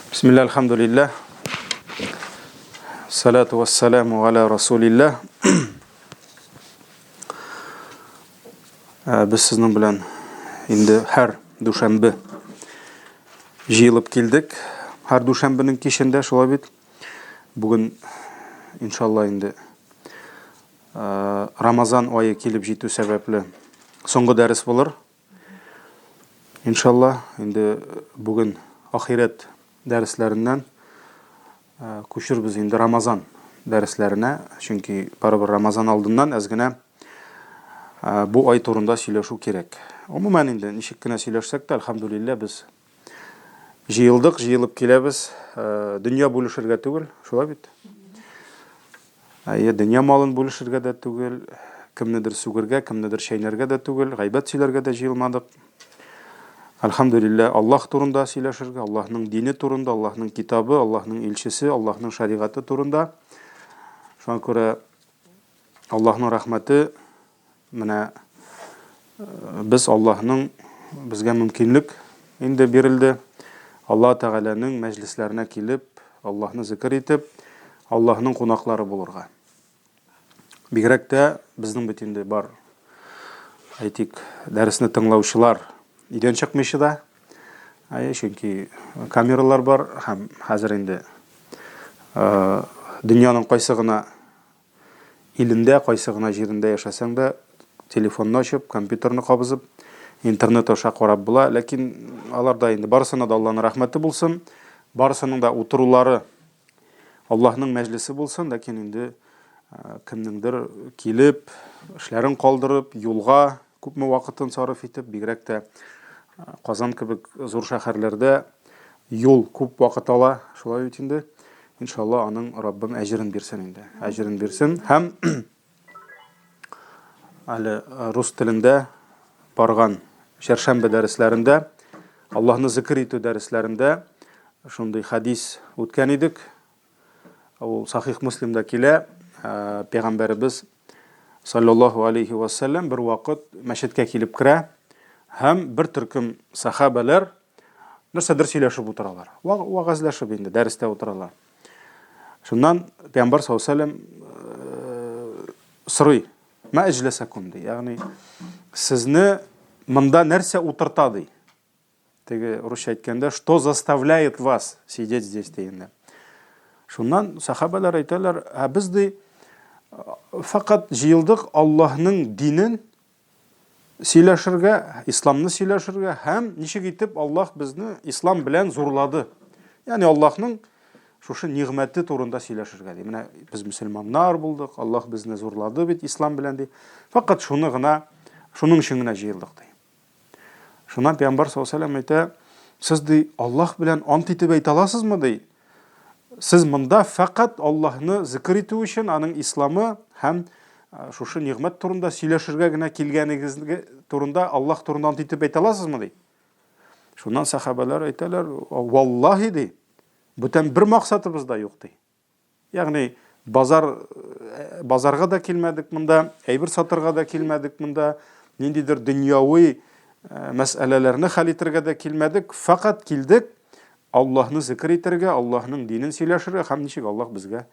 Бисмилла, альхамдулилля. Салату вассаламу аля расулилля. Э, без сезнең белән инде һәр дүшәмбе җыелып килдек. Һәр дүшәмбенең кичендә шулай бит. Бүген иншалла инде э, Рамазан ае килеп җитү сәбәпле соңгы дәрес булыр. Иншалла, инде бүген ахирәт дәресләреннән э, күчербез инде Рамазан дәресләренә, чөнки барыбер Рамазан алдыннан әз генә э, бу ай турында сөйләшү кирәк. Гомумән инде ничек кенә сөйләшсәк тә, әлхәмдүлилләһ, без җыелдык, җыелып киләбез. Э, дөнья бүлешергә түгел, шулай бит? Әйе, дөнья малын бүлешергә дә түгел, кемнедер сүгергә, кемнедер чәйнәргә дә түгел, гайбәт сөйләргә дә җыелмадык. Әлхәмдүлилләһ, Аллаһ турында сөйләшергә, Аллаһның дине турында, Аллаһның китабы, Аллаһның илчесе, Аллаһның шәригате турында. Шуңа күрә Аллаһның рәхмәте менә э, без Аллаһның безгә мөмкинлек инде бирелде. Аллаһ Тәгаләнең мәҗлесләренә килеп, Аллаһны зикер итеп, Аллаһның кунаклары булырга. Бигрәк тә безнең бит инде бар, әйтик, дәресне тыңлаучылар өйдән чыкмыйча да, әйе, чөнки камералар бар һәм хәзер инде э, дөньяның кайсы гына Илендә, кайсы гына җирендә яшәсәң дә, телефонны ачып, компьютерны кабызып, интернет аша карап була. Ләкин алар да инде барысына да Аллаһның рәхмәте булсын, барысының да утырулары Аллаһның мәҗлесе булсын, ләкин инде кемнеңдер килеп, эшләрен калдырып, юлга күпме вакытын сарыф итеп, бигрәк тә Казан кебек зур шәһәрләрдә юл күп вакыт ала, шулай бит инде. Иншалла, аның Раббым әҗерен бирсен инде. Әҗерен бирсен. Һәм әле рус телендә барган чәршәмбе дәресләрендә, Аллаһны зикр итү дәресләрендә шундый хадис үткән идек. Ул Сахих Муслимда килә. Пәйгамбәребез саллаллаһу алейхи ва саллям бер вакыт мәчеткә килеп керә һәм бер төркем сахабәләр нәрсәдер сөйләшеп утыралар. Вәгазьләшеп инде, дәрестә утыралар. Шуннан Пәйгамбәр саллаллаһу алейхи ва сорый, "Ма әҗләсәкум?" ди. Ягъни сезне монда нәрсә утырта ди. Теге русча әйткәндә, что заставляет вас сидеть здесь дигәндә. Шуннан сахабәләр әйтәләр, ә без ди факат җыелдык Аллаһның динен сөйләшергә, исламны сөйләшергә һәм ничек итеп Аллаһ безне ислам белән зурлады. Ягъни Аллаһның шушы нигъмәте турында сөйләшергә ди. Менә без мөселманнар булдык, Аллаһ безне зурлады бит ислам белән ди. Факат шуны гына, шуның өчен генә җыелдык ди. Шуннан пәйгамбәр саллаллаһу алейһи ва әйтә, сез ди Аллаһ белән ант итеп әйтә аласызмы ди? Сез монда фәкать Аллаһны зикр итү өчен, аның исламы һәм шушы нигъмәт турында сөйләшергә генә килгәнегез турында Аллаһ турында ант итеп әйтә аласызмы ди? Шуннан сахабәләр әйтәләр, валлаһи ди, бүтән бер максатыбыз да юк ди. Ягъни базар э, базарга да килмәдек монда, әйбер сатырга да килмәдек монда, ниндидер дөньяви э, мәсьәләләрне хәл итәргә дә килмәдек, фәкать килдек Аллаһны зикр итәргә, Аллаһның динен сөйләшергә һәм ничек Аллаһ безгә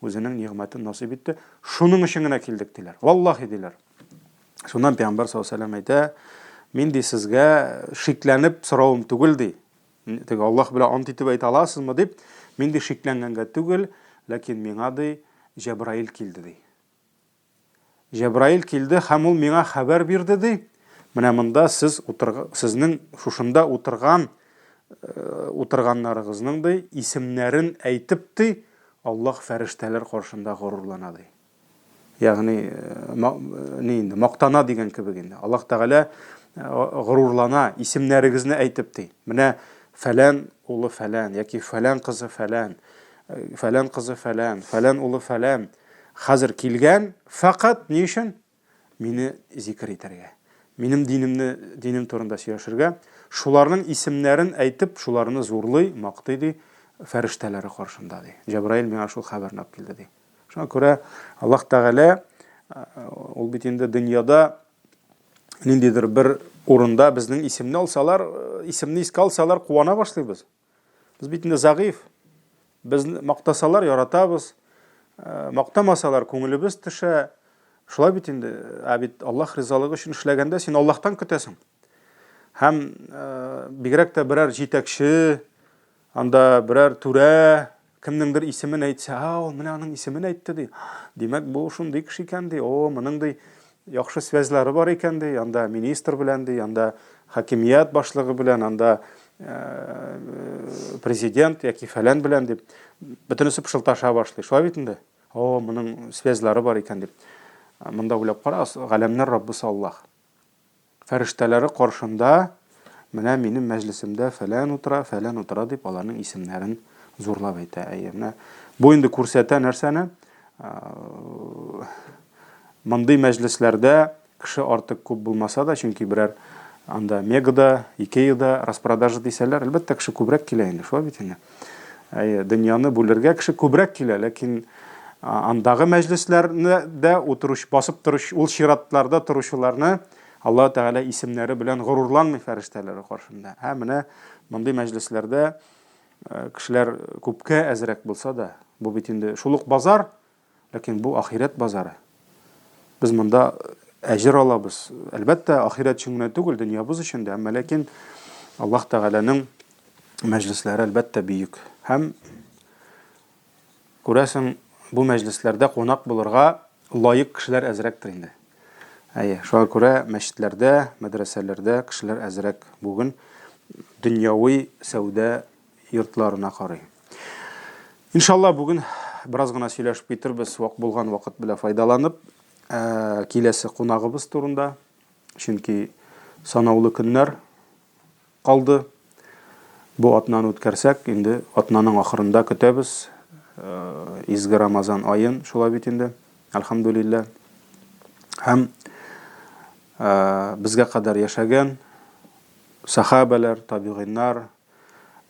үзенең нигъмәтен насыйп итте. Шуның өчен генә килдек диләр. Валлаһи диләр. Шуннан пәйгамбәр саллаллаһу алейһи әйтә, мин ди сезгә шикләнеп соравым түгел ди. Теге Аллаһ белән ант итеп әйтә аласызмы дип, мин ди шикләнгәнгә түгел, ләкин миңа ди Җәбраил килде ди. Җәбраил килде һәм ул миңа хәбәр бирде ди. Менә монда сез утыр, сезнең шушында утырган э, утырганнарыгызның ди исемнәрен әйтеп ди, Аллаһ фәрештәләр каршында горурлана ди. Ягъни, ни инде, мактана дигән кебек инде. Аллаһ Тәгалә горурлана, исемнәрегезне әйтеп ди. Менә фәлән улы фәлән яки фәлән кызы фәлән, фәлән кызы фәлән, фәлән улы фәлән хәзер килгән, фәкать ни өчен? Мине зикер итәргә. Минем динемне, динем турында сөйләшергә. Шуларның исемнәрен әйтеп, шуларны зурлый, мактый ди, фәрештәләре каршында ди. Җәбраил миңа шул хәбәрне алып килде ди. Шуңа күрә Аллаһ Тәгалә ул бит инде дөньяда ниндидер бер урында безнең исемне алсалар, исемне искә алсалар, куана башлыйбыз. Без бит инде зәгыйфь. Безне мактасалар яратабыз, мактамасалар күңелебез төшә. Шулай бит инде. Ә бит Аллаһ ризалыгы өчен эшләгәндә син Аллаһтан көтәсең. Һәм бигрәк тә берәр җитәкче, анда берәр түрә кемнеңдер исемен әйтсә, а, ул менә аның исемен әйтте ди. Димәк, бу шундый кеше икән ди. О, моның ди яхшы связьлары бар икән ди. Анда министр белән ди, анда хакимият башлыгы белән, анда президент яки фәлән белән дип бөтенесе пышылташа башлый. Шулай бит инде. О, моның связьлары бар икән дип. Монда уйлап карагыз, галәмнәр Раббысы Аллаһ. Фәрештәләре каршында, Менә минем мәҗлесемдә фәлән утыра, фәлән утыра, дип, аларның исемнәрен зурлап әйтә. Әйе, менә бу инде күрсәтә нәрсәне? Мондый мәҗлесләрдә кеше артык күп булмаса да, чөнки берәр анда Мегада, Икеяда распродажа дисәләр, әлбәттә, кеше күбрәк килә инде, шулай бит инде. Әйе, дөньяны бүлергә кеше күбрәк килә, ләкин андагы мәҗлесләрне дә утыручы, басып торучы, ул чиратларда торучыларны Аллаһ Тәгалә исемнәре белән горурланмый фәрештәләре каршында. Ә менә мондый мәҗлесләрдә кешеләр күпкә әзрәк булса да, бу бит инде шул ук базар, Ләкин бу ахирәт базары. Без монда әҗер алабыз. Әлбәттә, ахирәт өчен генә түгел, дөньябыз өчен дә. Әмма ләкин Аллаһ Тәгаләнең мәҗлесләре әлбәттә бөек. Һәм күрәсең, бу мәҗлесләрдә кунак булырга лаек кешеләр әзрәктер инде. Әйе, шуңа күрә мәчетләрдә, мәдрәсәләрдә кешеләр әзрәк бүген дөньяви сәүдә йортларына карый. Иншалла, бүген бераз гына сөйләшеп китербез, вак булган вакыт белән файдаланып, э, киләсе кунагыбыз турында. Чөнки санаулы көннәр калды. Бу атнаны үткәрсәк, инде атнаның ахырында көтәбез. Э, изге Рамазан аен, шулай бит инде. Әлхәмдүлилләһ. Һәм э, безгә кадәр яшәгән сахабәләр, табигыйннар,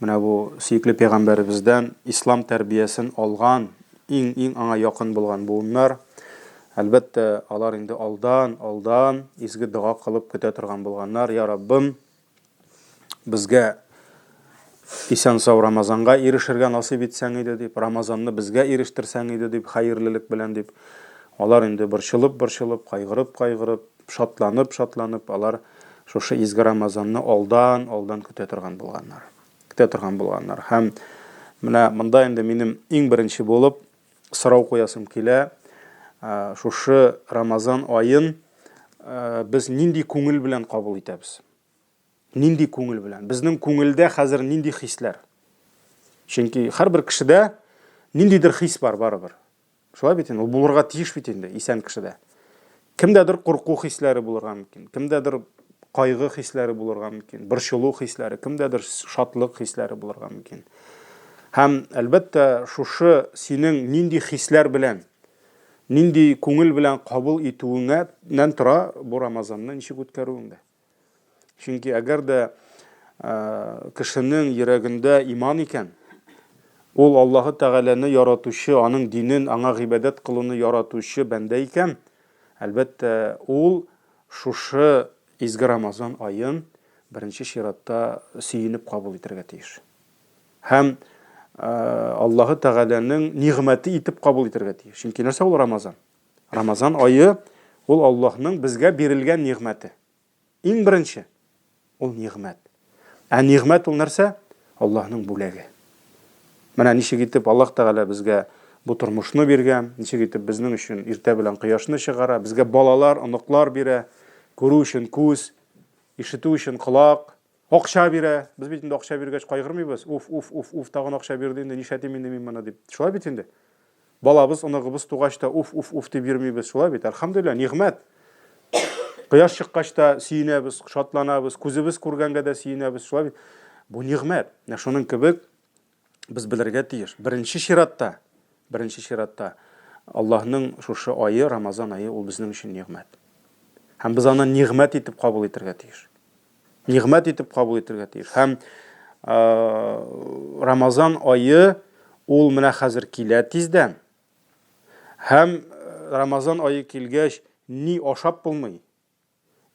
Менә бу сөекле пәйгамбәребездән ислам тәрбиясен алган, иң-иң аңа якын булган буыннар, әлбәттә, алар инде алдан, алдан изге дога кылып көтә торган булганнар, Я Раббым, безгә исән-сау Рамазанга ирешергә насыйп итсәң иде дип, Рамазанны безгә ирештерсәң иде дип, хәерлелек белән дип. Алар инде борчылып-борчылып, кайгырып-кайгырып, Шатланып-шатланып, алар шушы изге Рамазанны алдан, алдан көтә торган булганнар. Көтә торган булганнар. Һәм менә монда инде минем иң беренче булып сорау куясым килә. Шушы Рамазан аен без нинди күңел белән кабул итәбез? Нинди күңел белән? Безнең күңелдә хәзер нинди хисләр? Чөнки һәрбер кешедә ниндидер хис бар барыбер. Шулай бит инде, ул булырга тиеш бит инде исән кешедә. Кемдәдер курку хисләре булырга мөмкин, кемдәдер кайгы хисләре булырга мөмкин, борчылу хисләре, кемдәдер шатлык хисләре булырга мөмкин. Һәм, әлбәттә, шушы синең нинди хисләр белән, нинди күңел белән кабул итүеңә нән тора бу Рамазанны ничек үткәрүең дә. Чөнки әгәр дә кешенең йөрәгендә иман икән, ул Аллаһы Тәгаләне яратучы, аның динен, аңа гыйбадәт кылуны яратучы бәндә икән, әлбәттә, ул шушы изге Рамазан аен беренче чиратта сөенеп кабул итәргә тиеш. Һәм Аллаһы Тәгаләнең нигъмәте итеп кабул итәргә тиеш. Чөнки нәрсә ул Рамазан? Рамазан ае ул Аллаһның безгә бирелгән нигъмәте. Иң беренче ул нигъмәт. Ә нигъмәт ул нәрсә? Аллаһның бүләге. Менә ничек итеп Аллаһ Тәгалә безгә бу тормышны биргән, ничек итеп безнең өчен иртә белән кояшны чыгара, безгә балалар, оныклар бирә, күрү өчен күз, ишетү өчен колак, акча бирә. Без бит инде акча биргәч кайгырмыйбыз. Уф, уф, уф, уф, тагын акча бирде инде, нишләтим инде мин моны дип. Шулай бит инде. Балабыз, оныгыбыз тугач та уф, уф, уф дип йөрмибез. Шулай бит. Әлхәмдүлилләһ, нигъмәт. Кояш чыккач та сөенәбез, шатланабыз, күзебез күргәнгә дә сөенәбез. Шулай бит. Бу нигъмәт. Менә шуның кебек без белергә тиеш. Беренче чиратта, беренче чиратта Аллаһның шушы ае, Рамазан ае, ул безнең өчен нигъмәт. Һәм без аны нигъмәт итеп кабул итәргә тиеш. Нигъмәт итеп кабул итәргә тиеш. Һәм Рамазан ае ул менә хәзер килә тиздән. Һәм Рамазан ае килгәч, ни ашап булмый,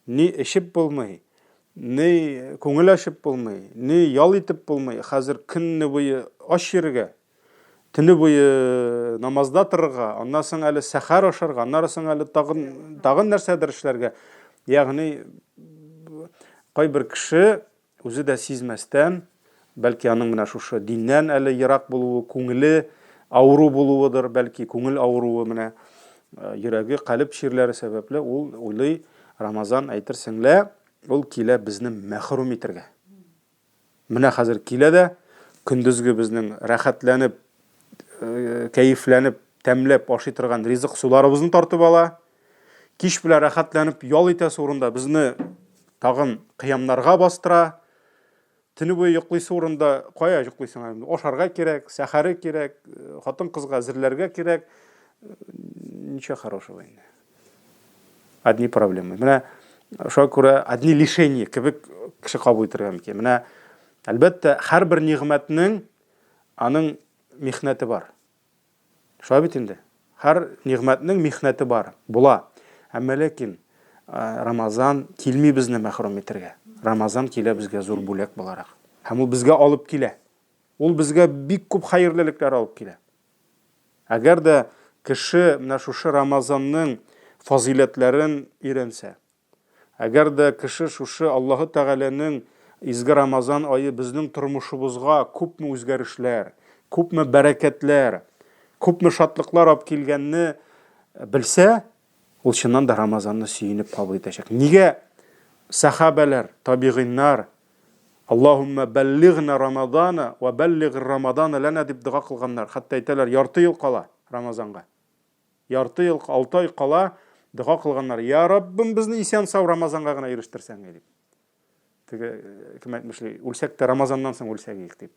ни эчеп булмый, Ни күңел ачып булмый, ни ял итеп булмый, хәзер көнне буе ач йөрергә, төне буе намазда торырга, аннан соң әле сәхәр ашарга, аннары соң әле тагын, тагын нәрсәдер эшләргә. Ягъни кайбер кеше үзе дә сизмәстән, бәлки аның менә шушы диннән әле ерак булуы, күңеле авыру булуыдыр, бәлки күңел авыруы менә йөрәге, калеб чирләре сәбәпле ул уйлый, Рамазан әйтерсең лә, ул килә безне мәхрүм итергә. Менә хәзер килә дә, көндезге безнең рәхәтләнеп, кәефләнеп, тәмләп ашый торган ризык суларыбызны тартып ала. Кич белән рәхәтләнеп ял итәсе урында безне тагын кыямнарга бастыра. Төне буе йоклыйсы урында кая йоклыйсың әле? Ашарга кирәк, сәхәре кирәк, хатын-кызга әзерләргә кирәк. Ничего хорошего инде. Одни проблемы. Менә шуңа күрә одни лишения кебек кеше кабул итәргә мөмкин. Менә әлбәттә, һәрбер нигъмәтнең аның михнәте бар. Шулай бит инде. Һәр нигъмәтнең михнәте бар, була. Әмма ләкин Рамазан килми безне мәхрүм итәргә. Рамазан килә безгә зур бүләк буларак. Һәм ул безгә алып килә. Ул безгә бик күп хәерлелекләр алып килә. Әгәр дә кеше менә шушы Рамазанның фазыйләтләрен өйрәнсә, Әгәр дә кеше шушы Аллаһы Тәгаләнең изге Рамазан ае безнең тормышыбызга күпме үзгәрешләр, күпме бәрәкәтләр, күпме шатлыклар алып килгәнне белсә, ул чыннан да Рамазанны сөенеп кабул итәчәк. Нигә сәхабәләр, табигыйннар Аллаһуммә бәллигъна Рамазана ва бәллигъ Рамазана ләнә дип дога кылганнар. Хәтта әйтәләр, ярты ел кала Рамазанга. Ярты ел, алты ай кала дога кылганнар. Я Раббым, безне исән-сау Рамазанга гына ирештерсәң, дип. Теге э, кем әйтмешли, үлсәк тә Рамазаннан соң үлсәк идек дип.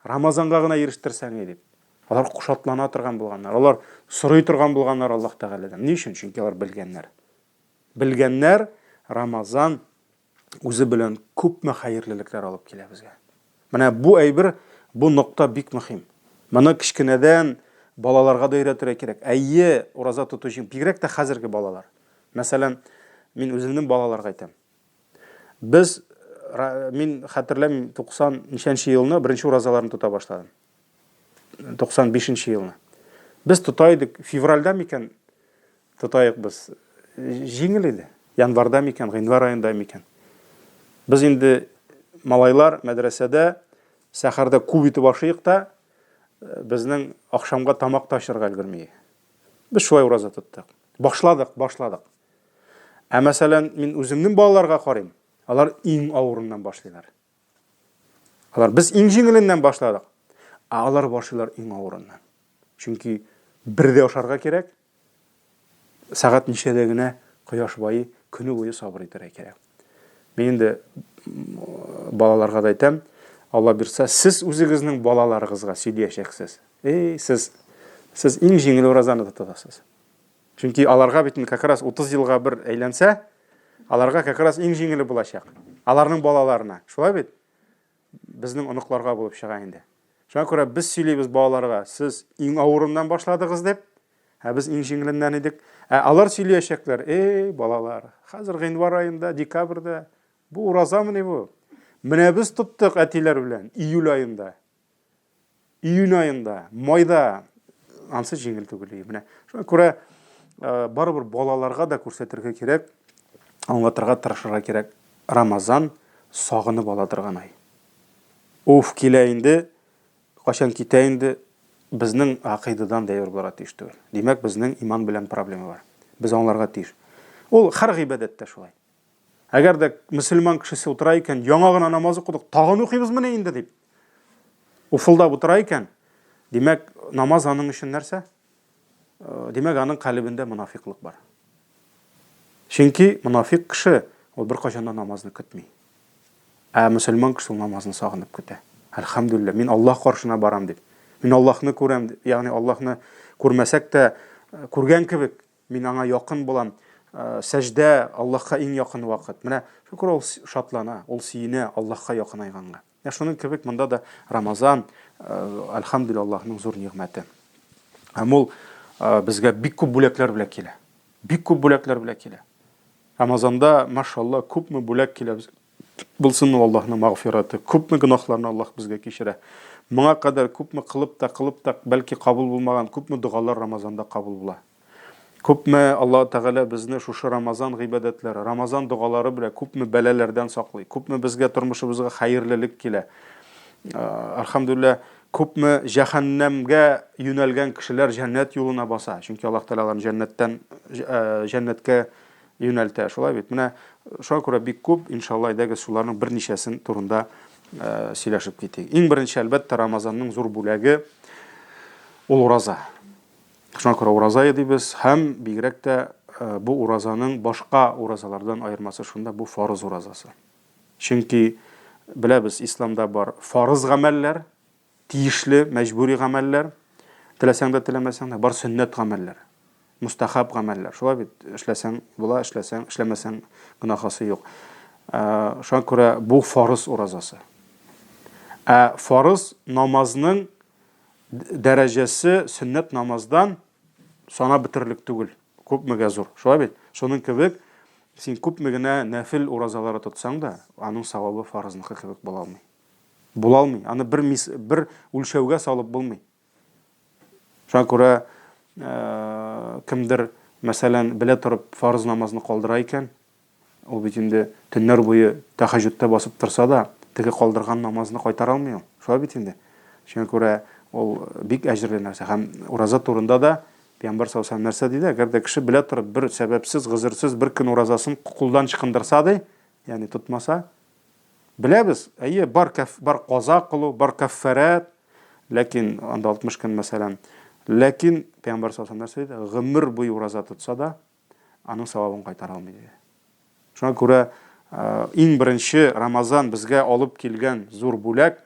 Рамазанга гына ирештерсәң, дип. Алар шатлана торган булганнар. Алар сорый торган булганнар Аллаһ Тәгаләдән. Ни өчен? Чөнки алар белгәннәр. Белгәннәр Рамазан үзе белән күпме хәерлелекләр алып килә безгә. Менә бу әйбер, бу нокта бик мөһим. Моны кечкенәдән балаларга да өйрәтергә кирәк. Әйе, ураза тоту өчен, бигрәк тә хәзерге балалар. Мәсәлән, мин үземнең балаларга әйтәм. Без, мин хәтерләмим, 90 ничәнче елны беренче уразаларны тота башладым. 95 нче елны. Без тота идек, февральдә микән Тотаек без. Җиңел иде. Январьда микән, гыйнвар аенда микән. Без инде малайлар мәдрәсәдә сәхәрдә күп итеп ашыйк та, э, безнең ахшамга тамак та ачырга өлгерми. Без шулай ураза тоттык. Башладык, башладык. Ә мәсәлән, мин үземнең балаларга карыйм, алар иң авырыннан башлыйлар. Алар без иң җиңеленнән башладык. Ә алар башлыйлар иң авырыннан. Чөнки бер дә ашарга кирәк. Сәгать ничәдә генә кояш байый, көне буе сабыр итәргә кирәк. Мин инде балаларга да әйтәм, Алла бирсә, сез үзегезнең балаларыгызга сөйләячәксез. Эй, сез сез иң җиңел уразаны тотасыз. Чөнки аларга бит как раз 30 елга бер әйләнсә, аларга как раз иң җиңеле булачак. Аларның балаларына. Шулай бит? Безнең оныкларга булып чыга инде. Шуңа күрә без сөйлибез балаларга, сез иң авырыннан башладыгыз дип, ә без иң җиңеленнән идек. Ә алар сөйләячәкләр, эй, балалар, хәзер гыйнвар аенда, декабрьдә, бу уразамыни бу? Менә без тоттык әтиләр белән июль аенда. Июнь аенда, майда ансы җиңел түгел. Менә шуңа күрә э, барыбер балаларга да күрсәтергә кирәк, аңлатырга тырышырга кирәк. Рамазан сагынып ала торган ай. Уф, килә инде, кайчан китә инде, безнең гакыйдадан да әйбер булырга тиеш түгел. Димәк, безнең иман белән проблема бар. Без аңларга тиеш. Ул һәр гыйбадәттә шулай. Әгәр дә мөселман кешесе утыра икән, яңа гына намаз укыдык, тагын укыйбызмыни инде дип. Уфылдап утыра икән, димәк, намаз аның өчен нәрсә? Э, димәк, аның калебендә монафиклык бар. Чөнки монафик кеше ул беркайчан да намазны көтми. Ә мөселман кеше ул намазны сагынып көтә. Әлхәмдүлилләһ, мин Аллаһ каршына барам дип. Мин Аллаһны күрәм, ягъни Аллаһны күрмәсәк тә, э, күргән кебек Мин аңа якын булам. Сәҗдә Аллаһка иң якын вакыт. Менә шөкер ул шатлана, ул сөенә Аллаһка якынайганга. Менә шуның кебек монда да Рамазан, әлхәмдүлилләһ, Аллаһның зур нигъмәте. Һәм ул безгә бик күп бүләкләр белән килә. Бик күп бүләкләр белән килә. Рамазанда, машалла, күпме бүләк килә безгә. Булсын ул Аллаһның мәгъфирәте. Күпме гөнаһларны Аллаһ безгә кичерә. Моңа кадәр күпме кылып та, кылып та, бәлки кабул булмаган күпме догалар Рамазанда кабул була. Күпме Аллаһ Тәгалә безне шушы Рамазан гыйбадәтләре, Рамазан догалары белән күпме бәлаләрдән саклый, күпме безгә тормышыбызга хәерлелек килә. Әлхәмдүлилләһ, күпме җәһәннәмгә юнәлгән кешеләр җәннәт юлына баса. Чөнки Аллаһ Тәгалә аларны җәннәттән җәннәткә юнәлтә. Шулай бит. Менә шуңа күрә бик күп, иншалла, әйдәгез шуларның берничәсен турында сөйләшеп китик. Иң беренче, әлбәттә, Рамазанның зур бүләге ул ураза. Шуңа күрә ураза дибез һәм бигрәк тә бу уразаның башка уразалардан аермасы шунда, бу фарыз уразасы. Чөнки беләбез, исламда бар фарыз гамәлләр, тиешле, мәҗбүри гамәлләр, теләсәң дә, теләмәсәң дә, бар сөннәт гамәлләр, мустахаб гамәлләр. Шулай бит, эшләсәң була, эшләсәң, эшләмәсәң гөнаһасы юк. Шуңа күрә бу фарыз уразасы. Ә фарыз намазның дәрәҗәсе сөннәт намаздан санап бетерерлек түгел, күпмегә зур. Шулай бит? Шуның кебек, син күпме генә нәфил уразалары тотсаң да, аның савабы фарызныкы кебек була алмый. Була алмый. Аны бер мис, бер үлчәүгә салып булмый. Шуңа күрә э, кемдер, мәсәлән, белә торып фарыз намазны калдыра икән, ул бит инде төннәр буе тәһәҗҗүдтә басып торса да, теге калдырган намазны кайтара алмый ул. Шулай бит инде. Шуңа күрә ул бик әҗерле нәрсә. Һәм ураза турында да Пәйгамбәр саллаллаһу алейһи ва сәлләм нәрсә диде? Әгәр дә кеше белә торып бер сәбәпсез, гозерсез бер көн уразасын кулдан чыкындырса ди, ягъни тотмаса, Беләбез, әйе, бар кәф, бар каза кылу, бар кәффәрәт, ләкин анда 60 көн мәсәлән. Ләкин пәйгамбәр саллаллаһу алейһи нәрсә диде? Гомер буе ураза тотса да, аның савабын кайтара алмый диде. Шуңа күрә иң беренче Рамазан безгә алып килгән зур бүләк,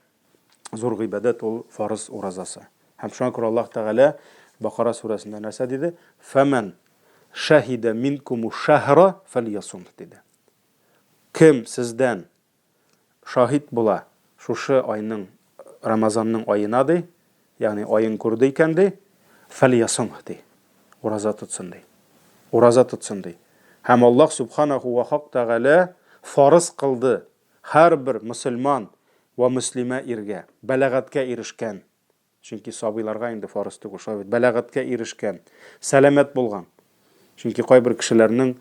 зур гыйбадәт ул фарыз уразасы. Һәм шуңа күрә Аллаһ Тәгалә Бакара сүрәсендә нәрсә диде? Фәмән шәһидә минкуму шәһра фәльясум диде. Кем сездән шаһит була шушы айның, Рамазанның аена, ди, ягъни аен күрде икән, ди, фәльясумх, ди, ураза тотсын, ди. Ураза тотсын, ди. Һәм Аллаһ Субханаху ва Хак Тәгалә фарыз кылды һәрбер мөселман вә мөслимә иргә, бәләгатькә ирешкән Чөнки сабыйларга инде фарыз түгел, шулай бит, бәләгатькә ирешкән, сәламәт булган. Чөнки кайбер кешеләрнең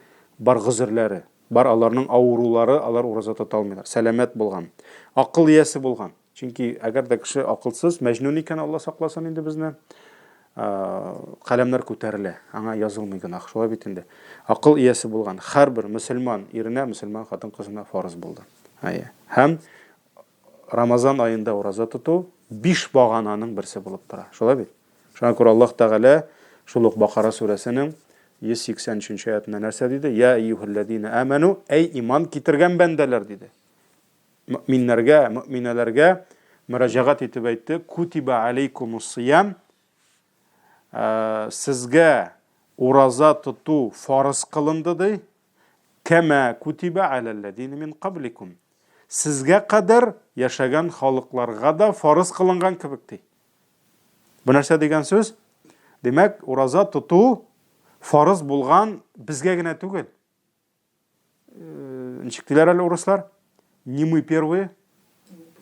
бар гозерләре, бар аларның авырулары, алар ураза тота алмыйлар. Сәламәт булган, акыл иясе булган. Чөнки әгәр дә кеше акылсыз, мәҗнүн икән, Алла сакласын инде безне, каләмнәр күтәрелә, аңа язылмый гөнаһ, шулай бит инде. Акыл иясе булган һәрбер мөселман иренә, мөселман хатын-кызына фарыз булды. Әйе. Һәм Рамазан аенда ураза тоту биш багананың берсе булып тора. Шулай бит? Шуңа күрә Аллаһ Тәгалә шул ук Бакара сүрәсенең 183 нче аятында нәрсә диде? Я әйюһәлләзина аману, әй иман китергән бәндәләр диде. Мөэминнәргә, мөэминәләргә мөрәҗәгать итеп әйтте, кутиба алейкумус сиям, сезгә ураза тоту фарыз кылынды ди. Кәмә кутиба аләлләзина мин кабликум. Сезгә кадәр яшәгән халыкларга да фарыз кылынган кебек ди. Бу нәрсә дигән сүз? Димәк, ураза тоту фарыз булган безгә генә түгел. Э, ничек диләр әле урыслар? Не мы первые,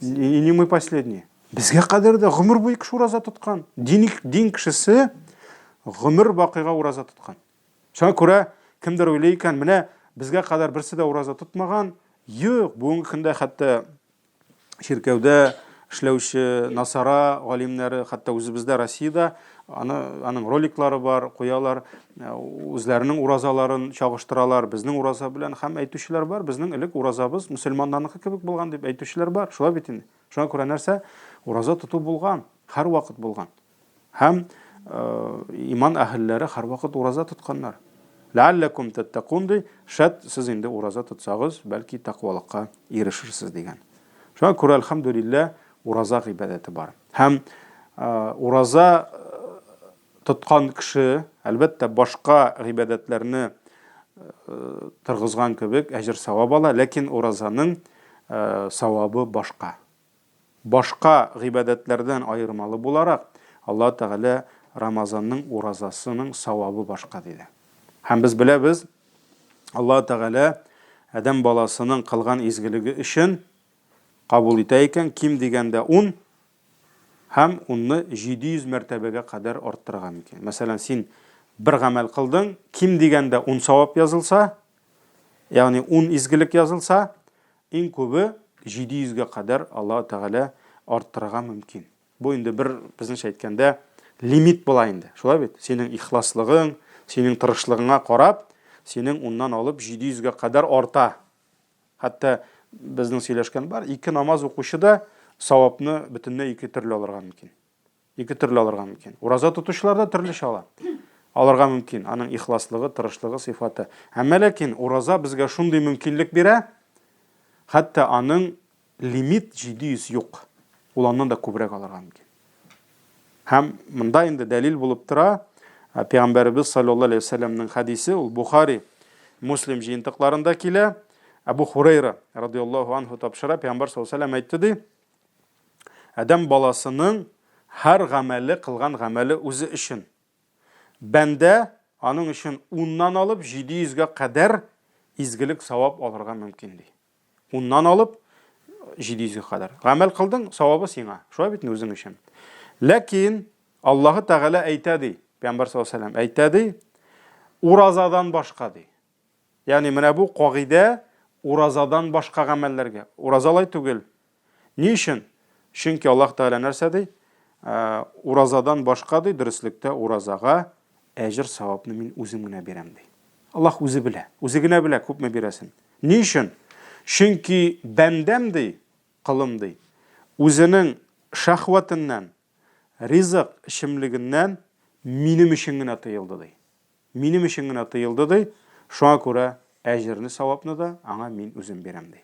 и не мы последние. Безгә кадәр дә гомер буе кеше ураза тоткан. Дин, дин кешесе гомер бакыйга ураза тоткан. Шуңа күрә кемдер уйлый икән, менә безгә кадәр берсе дә ураза тотмаган. Юк, бүгенге көндә хәтта чиркәүдә эшләүче насара галимнәре, хәтта үзебездә Россиядә аны аның роликлары бар, куялар, э, үзләренең уразаларын чагыштыралар безнең ураза белән һәм әйтүчеләр бар, безнең элек уразабыз мөселманнарныкы кебек булган дип әйтүчеләр бар. Шулай бит инде. Шуңа күрә нәрсә? Ураза тоту булган, һәрвакыт булган. Һәм иман әһелләре һәрвакыт ураза тотканнар. Ләалләкум тәттәкун ди, шәт сез инде ураза тотсагыз, бәлки тәкъвалыкка ирешерсез дигән. Шуңа күрә әлхәмдүлилләһ ураза гыйбадәте бар. Һәм ураза тоткан кеше, әлбәттә, башка гыйбадәтләрне торгызган кебек әҗер савап ала, ләкин уразаның савабы башка. Башка гыйбадәтләрдән аермалы буларак, Аллаһ Тәгалә Рамазанның уразасының савабы башка диде. Һәм без беләбез, Аллаһ Тәгалә адәм баласының кылган изгелеге өчен кабул итә икән, ким дигәндә ун һәм унны 700 мәртәбәгә кадәр арттырырга мөмкин. Мәсәлән, син бер гамәл кылдың, ким дигәндә ун савап язылса, ягъни ун изгелек язылса, иң күбе 700 гә кадәр Аллаһ Тәгалә арттырырга мөмкин. Бу инде бер, безнеңчә әйткәндә, лимит була инде. Шулай бит? Синең ихласлыгың, синең тырышлыгыңа карап, синең уннан алып 700 гә кадәр арта. Хәтта безнең сөйләшкән бар, ике намаз укучы да савапны бөтенләй ике төрле алырга мөмкин. Ике төрле алырга мөмкин. Ураза тотучылар да төрлечә ала. Алырга мөмкин. Аның ихласлыгы, тырышлыгы, сыйфаты. Әмма ләкин ураза безгә шундый мөмкинлек бирә, хәтта аның лимит 700 юк. Ул аннан да күбрәк алырга мөмкин. Һәм монда инде дәлил булып тора Пәйгамбәребез саллаллаһу алейһи вәсәлләмнең хәдисе, ул Бухари, Муслим җыентыкларында килә. Әбу Хурейра радиаллаһу анһу тапшыра, Пәйгамбәр саллаллаһу алейһи вәсәлләм әйтте ди, Адәм баласының һәр гамәле, кылган гамәле үзе өчен. Бәндә аның өчен уннан алып 700 гә кадәр изгелек савап алырга мөмкин ди. Уннан алып 700 гә кадәр. Гамәл кылдың, савабы сиңа. Шулай бит үзең өчен. Ләкин Аллаһы Тәгалә әйтә ди, Пәйгамбәр саллаллаһу алейһи вәсәлләм әйтә ди, уразадан башка ди. Ягъни менә бу кагыйдә уразадан башка гамәлләргә. Ураза алай түгел. Ни өчен? Чөнки Аллаһ Тәгалә нәрсә ди? Э, уразадан башка ди, дөреслектә уразага әҗер савапны мин үзем генә бирәм ди. Аллаһ үзе белә. Үзе генә белә күпме бирәсен. Ни өчен? Чөнки бәндәм ди, кылым ди, үзенең шәһвәтеннән, ризык эчемлегеннән минем өчен генә тыелды ди. Минем өчен генә тыелды, ди, шуңа күрә әҗерне, савапны да аңа мин үзем бирәм, ди.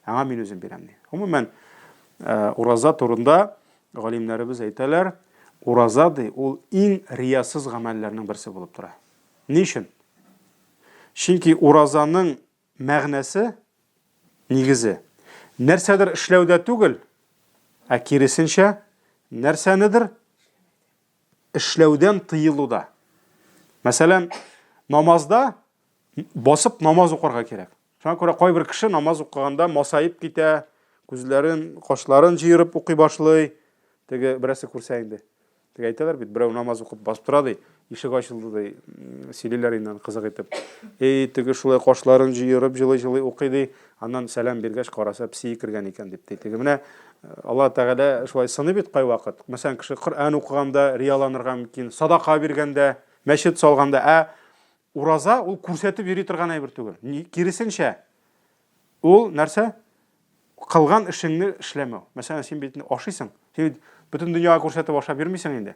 Аңа мин үзем бирәм, ди. Гомумән, э, ураза турында галимнәребез әйтәләр, ураза, ди, ул иң риясыз гамәлләрнең берсе булып тора. Ни өчен? Чөнки уразаның мәгънәсе, нигезе, нәрсәдер эшләүдә түгел, ә киресенчә, нәрсәнедер эшләүдән тыелуда. Мәсәлән, намазда басып намаз укырга кирәк. Шуңа күрә кайбер кеше намаз укыганда масаеп китә, күзләрен, кашларын җыерып укый башлый. Теге берәрсе күрсә инде. Теге әйтәләр бит, берәү намаз укып басып тора ди, ишек ачылды ди, сөйлиләр инде аны кызык итеп. Эй, теге шулай кашларын җыерып, җылый-җылый укый ди. Аннан сәлам биргәч, караса, песие кергән икән дип ди. Теге менә Алла Тәгалә шулай сыный бит кайвакыт. Мәсәлән, кеше Коръән укыганда рияланырга мөмкин, садака биргәндә, мәчет салганда, ә ураза ул күрсәтеп йөри торган әйбер түгел. Киресенчә, ул нәрсә? Кылган эшеңне эшләмәү. Мәсәлән, син бит ашыйсың, син бит бөтен дөньяга күрсәтеп ашап йөрмисең инде.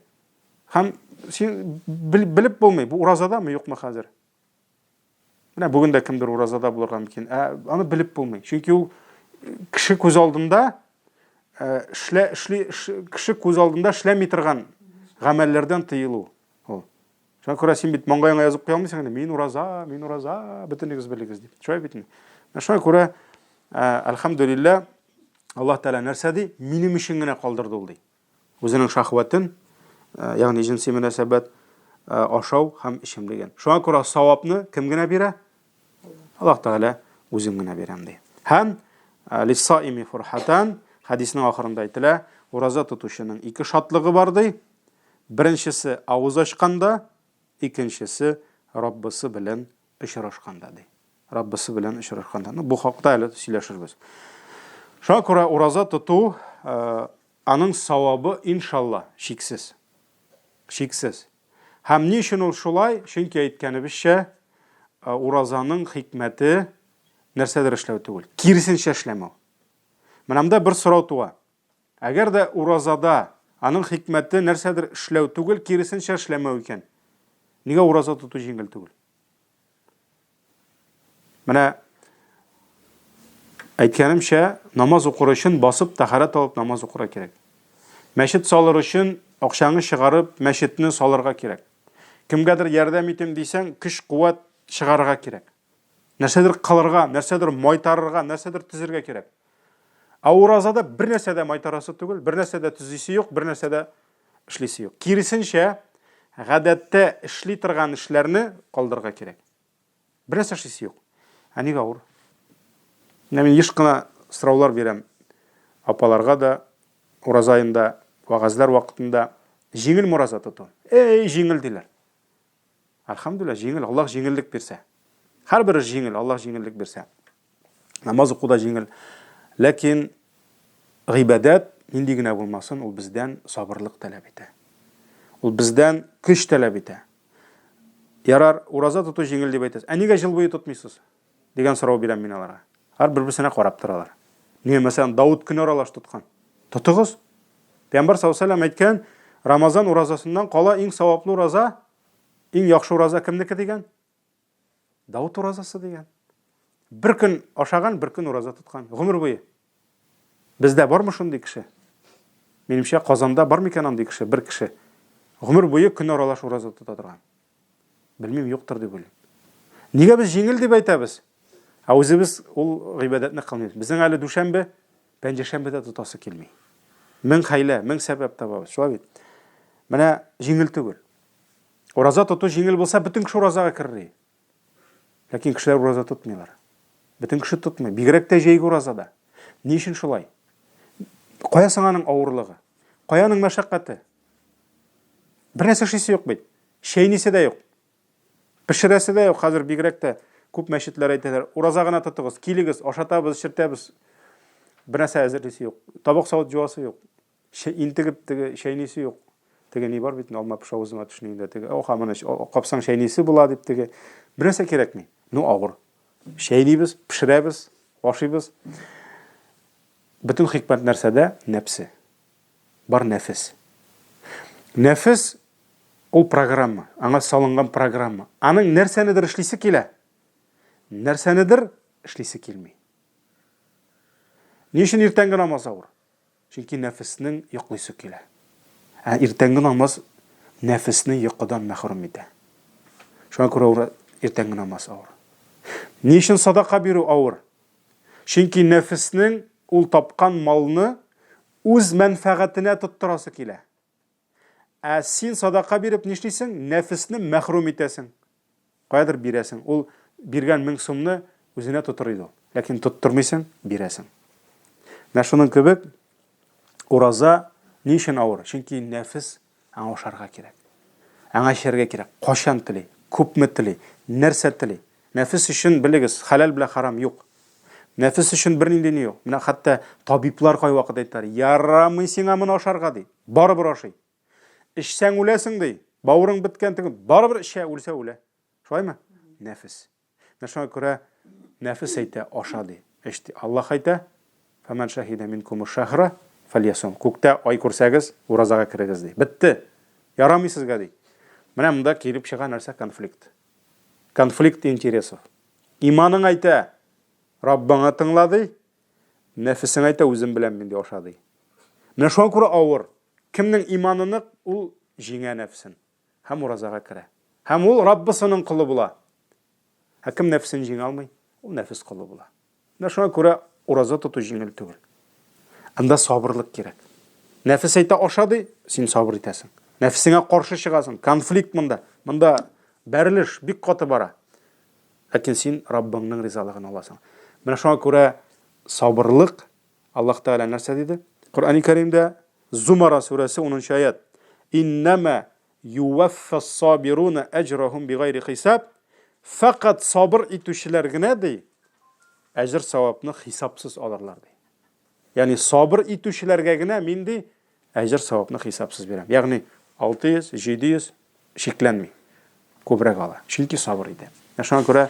Һәм син белеп булмый, бу уразадамы, юкмы хәзер? Менә бүген дә кемдер уразада булырга мөмкин. Ә аны белеп булмый. Чөнки ул кеше күз алдында э, эшлә, эшли, кеше күз алдында эшләми торган гамәлләрдән тыелу ул. Шуңа күрә син бит маңгаеңа язып куя алмыйсың инде, мин ураза, мин ураза, бөтенегез белегез дип. Шулай бит инде. Менә шуңа күрә, э, әлхәмдүлилләһ, Аллаһ Тәгалә нәрсә ди? Минем өчен генә калдырды ул ди. Үзенең шәһвәтен, э, ягъни җенси мөнәсәбәт, э, ашау һәм эчемлеген. Шуңа күрә савапны кем генә бирә? Аллаһ Тәгалә үзем генә бирәм ди. Һәм э, лиссаими фурхатан хәдиснең ахырында әйтелә, ураза тотучының ике шатлыгы бар ди. Беренчесе авыз ачканда, икенчесе Раббысы белән очрашканда ди. Раббысы белән очрашканда. Ну, бу хакта әле сөйләшербез. Шуңа күрә ураза тоту Аның савабы, иншалла, чиксез. Чиксез. Һәм ни өчен ул шулай? Чөнки әйткәнебезчә, уразаның хикмәте нәрсәдер эшләү түгел, киресенчә эшләмәү. Менә монда бер сорау туа. Әгәр дә уразада аның хикмәте нәрсәдер эшләү түгел, киресенчә эшләмәү икән, нигә ураза тоту җиңел түгел? Менә әйткәнемчә, намаз укыр өчен басып тәһарәт алып намаз укырга кирәк. Мәчет салыр өчен акчаңны чыгарып мәчетне салырга кирәк. Кемгәдер ярдәм итим дисәң, көч-куәт чыгарырга кирәк. Нәрсәдер кылырга, нәрсәдер майтарырга, нәрсәдер төзергә кирәк. Ә уразада бер нәрсә дә майтарасы түгел, бер нәрсә дә төзисе юк, бер нәрсә дә эшлисе юк. Киресенчә, гадәттә эшли торган эшләрне калдырырга кирәк. Бер нәрсә эшлисе юк. Ә нигә авыр? Менә мин еш кына сораулар бирәм апаларга да, ураза аенда, вәгазьләр вакытында. Җиңелме ураза тоту? Эй, җиңел диләр. Әлхәмдүлилләһ, җиңел, Аллаһ җиңеллек бирсә. Һәрбер эш җиңел, Аллаһ җиңеллек бирсә. Намаз уку да җиңел. Ләкин гыйбадәт нинди генә булмасын, ул бездән сабырлык таләп итә. Ул бездән көч таләп итә. Ярар, ураза тоту җиңел дип әйтәсез. Ә нигә җыл буе тотмыйсыз? Дигән сорау бирәм мин аларга. Алар бер-берсенә карап торалар. Нигә, мәсәлән, Давыт көн аралаш тоткан? Тотыгыз. Пәйгамбәр саллаллаһу алейһи ва сәлләм әйткән, Рамазан уразасыннан кала иң саваплы ураза, иң яхшы ураза кемнеке дигән? Давыт уразасы дигән. Бер көн ашаган, бер көн ураза тоткан. Гомер буе. Бездә бармы шундый кеше? Минемчә, Казанда бар микән андый кеше, бер кеше? Гомер буе көн аралаш ураза тота торган. Белмим, юктыр дип уйлыйм. Нигә без җиңел дип әйтәбез? Ә үзебез ул гыйбадәтне кылмыйбыз. Безнең әле дүшәмбе, пәнҗешәмбе дә тотасы килми. Мең хәйлә, мең сәбәп табабыз. Шулай бит. Менә җиңел түгел. Ураза тоту җиңел булса, бөтен кеше уразага керер иде. Ләкин кешеләр ураза тотмыйлар. Бөтен кеше тотмый. Бигрәк тә җәйге уразада. Ни өчен шулай? Кая соң аның авырлыгы? Кая аның мәшәкате? Бер нәрсә эшлисе юк бит. Чәйнисе дә юк. Пешерәсе дә юк. Хәзер бигрәк тә күп мәчетләр әйтәләр. Ураза гына тотыгыз, килегез, ашатабыз, эчертәбез. Бер нәрсә әзерлисе юк. Табак-савыт җуасы юк. Интегеп теге чәйнисе юк. Теге ни бар бит, алма пешә авызыма төшми инде. Теге, оха, моны капсаң чәйнисе була дип теге. Бер нәрсә кирәкми. Ну, авыр. Чәйнибез, пешерәбез, ашыйбыз. Бөтен хикмәт нәрсәдә? Нәпсе. Бар нәфес. Нәфес ул программа, аңа салынган программа. Аның нәрсәнедер эшлисе килә, нәрсәнедер эшлисе килми. Ни өчен иртәнге намаз авыр? Чөнки нәфеснең йоклыйсы килә. Ә иртәнге намаз нәфесне йокыдан мәхрүм итә. Шуңа күрә иртәнге намаз авыр. Ни өчен садака бирү авыр? Чөнки нәфеснең ул тапкан малны үз мәнфәгатенә тоттырасы килә. Ә син садака биреп нишлисең? Нәфесне мәхрүм итәсең. Каядыр бирәсең. Ул биргән 1000 сумны үзенә тотыр иде ул. Ләкин тоттырмыйсың, бирәсең. Менә шуның кебек ураза ни өчен авыр? Чөнки нәфес аңа ашарга кирәк. Аңа эчәргә кирәк. Кайчан тели, күпме тели, нәрсә тели. Нәфес өчен, белегез, хәләл белән харам юк. Нәфес өчен бернинди ни юк. Менә хәтта табиблар кайвакыт әйтәләр, ярамый сиңа моны ашарга, ди. Барыбер ашый. Эчсәң үләсең, ди. Бавырың беткән, теге барыбер эчә, үлсә үлә. Шулаймы? Нәфес. Менә шуңа күрә нәфес әйтә, аша, ди. Эч, ди. Аллаһ әйтә, Фәмән шәһидә минкуму шәһра фәльясум. Күктә ай күрсәгез, уразага керегез, ди. Бетте. Ярамый сезгә, ди. Менә монда килеп чыга нәрсә конфликт. Конфликт интересов. Иманың әйтә, Раббыңа тыңла ди, нәфесең әйтә, үзем беләм мин ди, аша ди. Менә шуңа күрә авыр. Кемнең иманы нык, ул җиңә нәфсен һәм уразага керә. Һәм ул Раббысының колы була. Ә кем нәфсен җиңә алмый, ул нәфес колы була. Менә шуңа күрә ураза тоту җиңел түгел. Анда сабырлык кирәк. Нәфес әйтә аша ди, син сабыр итәсең. Нәфесеңә каршы чыгасың. Конфликт монда. Монда бәрелеш бик каты бара. Ләкин син Раббыңның ризалыгын аласың. Менә шуңа күрә сабырлык Аллаһ Тәгалә нәрсә диде? Коръәни Кәримдә Зумара сүрәсе 10 аят. Иннәмә юваффас сабируна әҗрахум бигайри хисаб. Фәкать сабыр итүчеләр генә ди, әҗер савапны хисапсыз алырлар ди. Ягъни сабыр итүчеләргә генә мин ди әҗер савапны хисапсыз бирәм. Ягъни 600, 700 шикләнми. Күбрәк ала. Чөнки сабыр итә. Ә шуңа күрә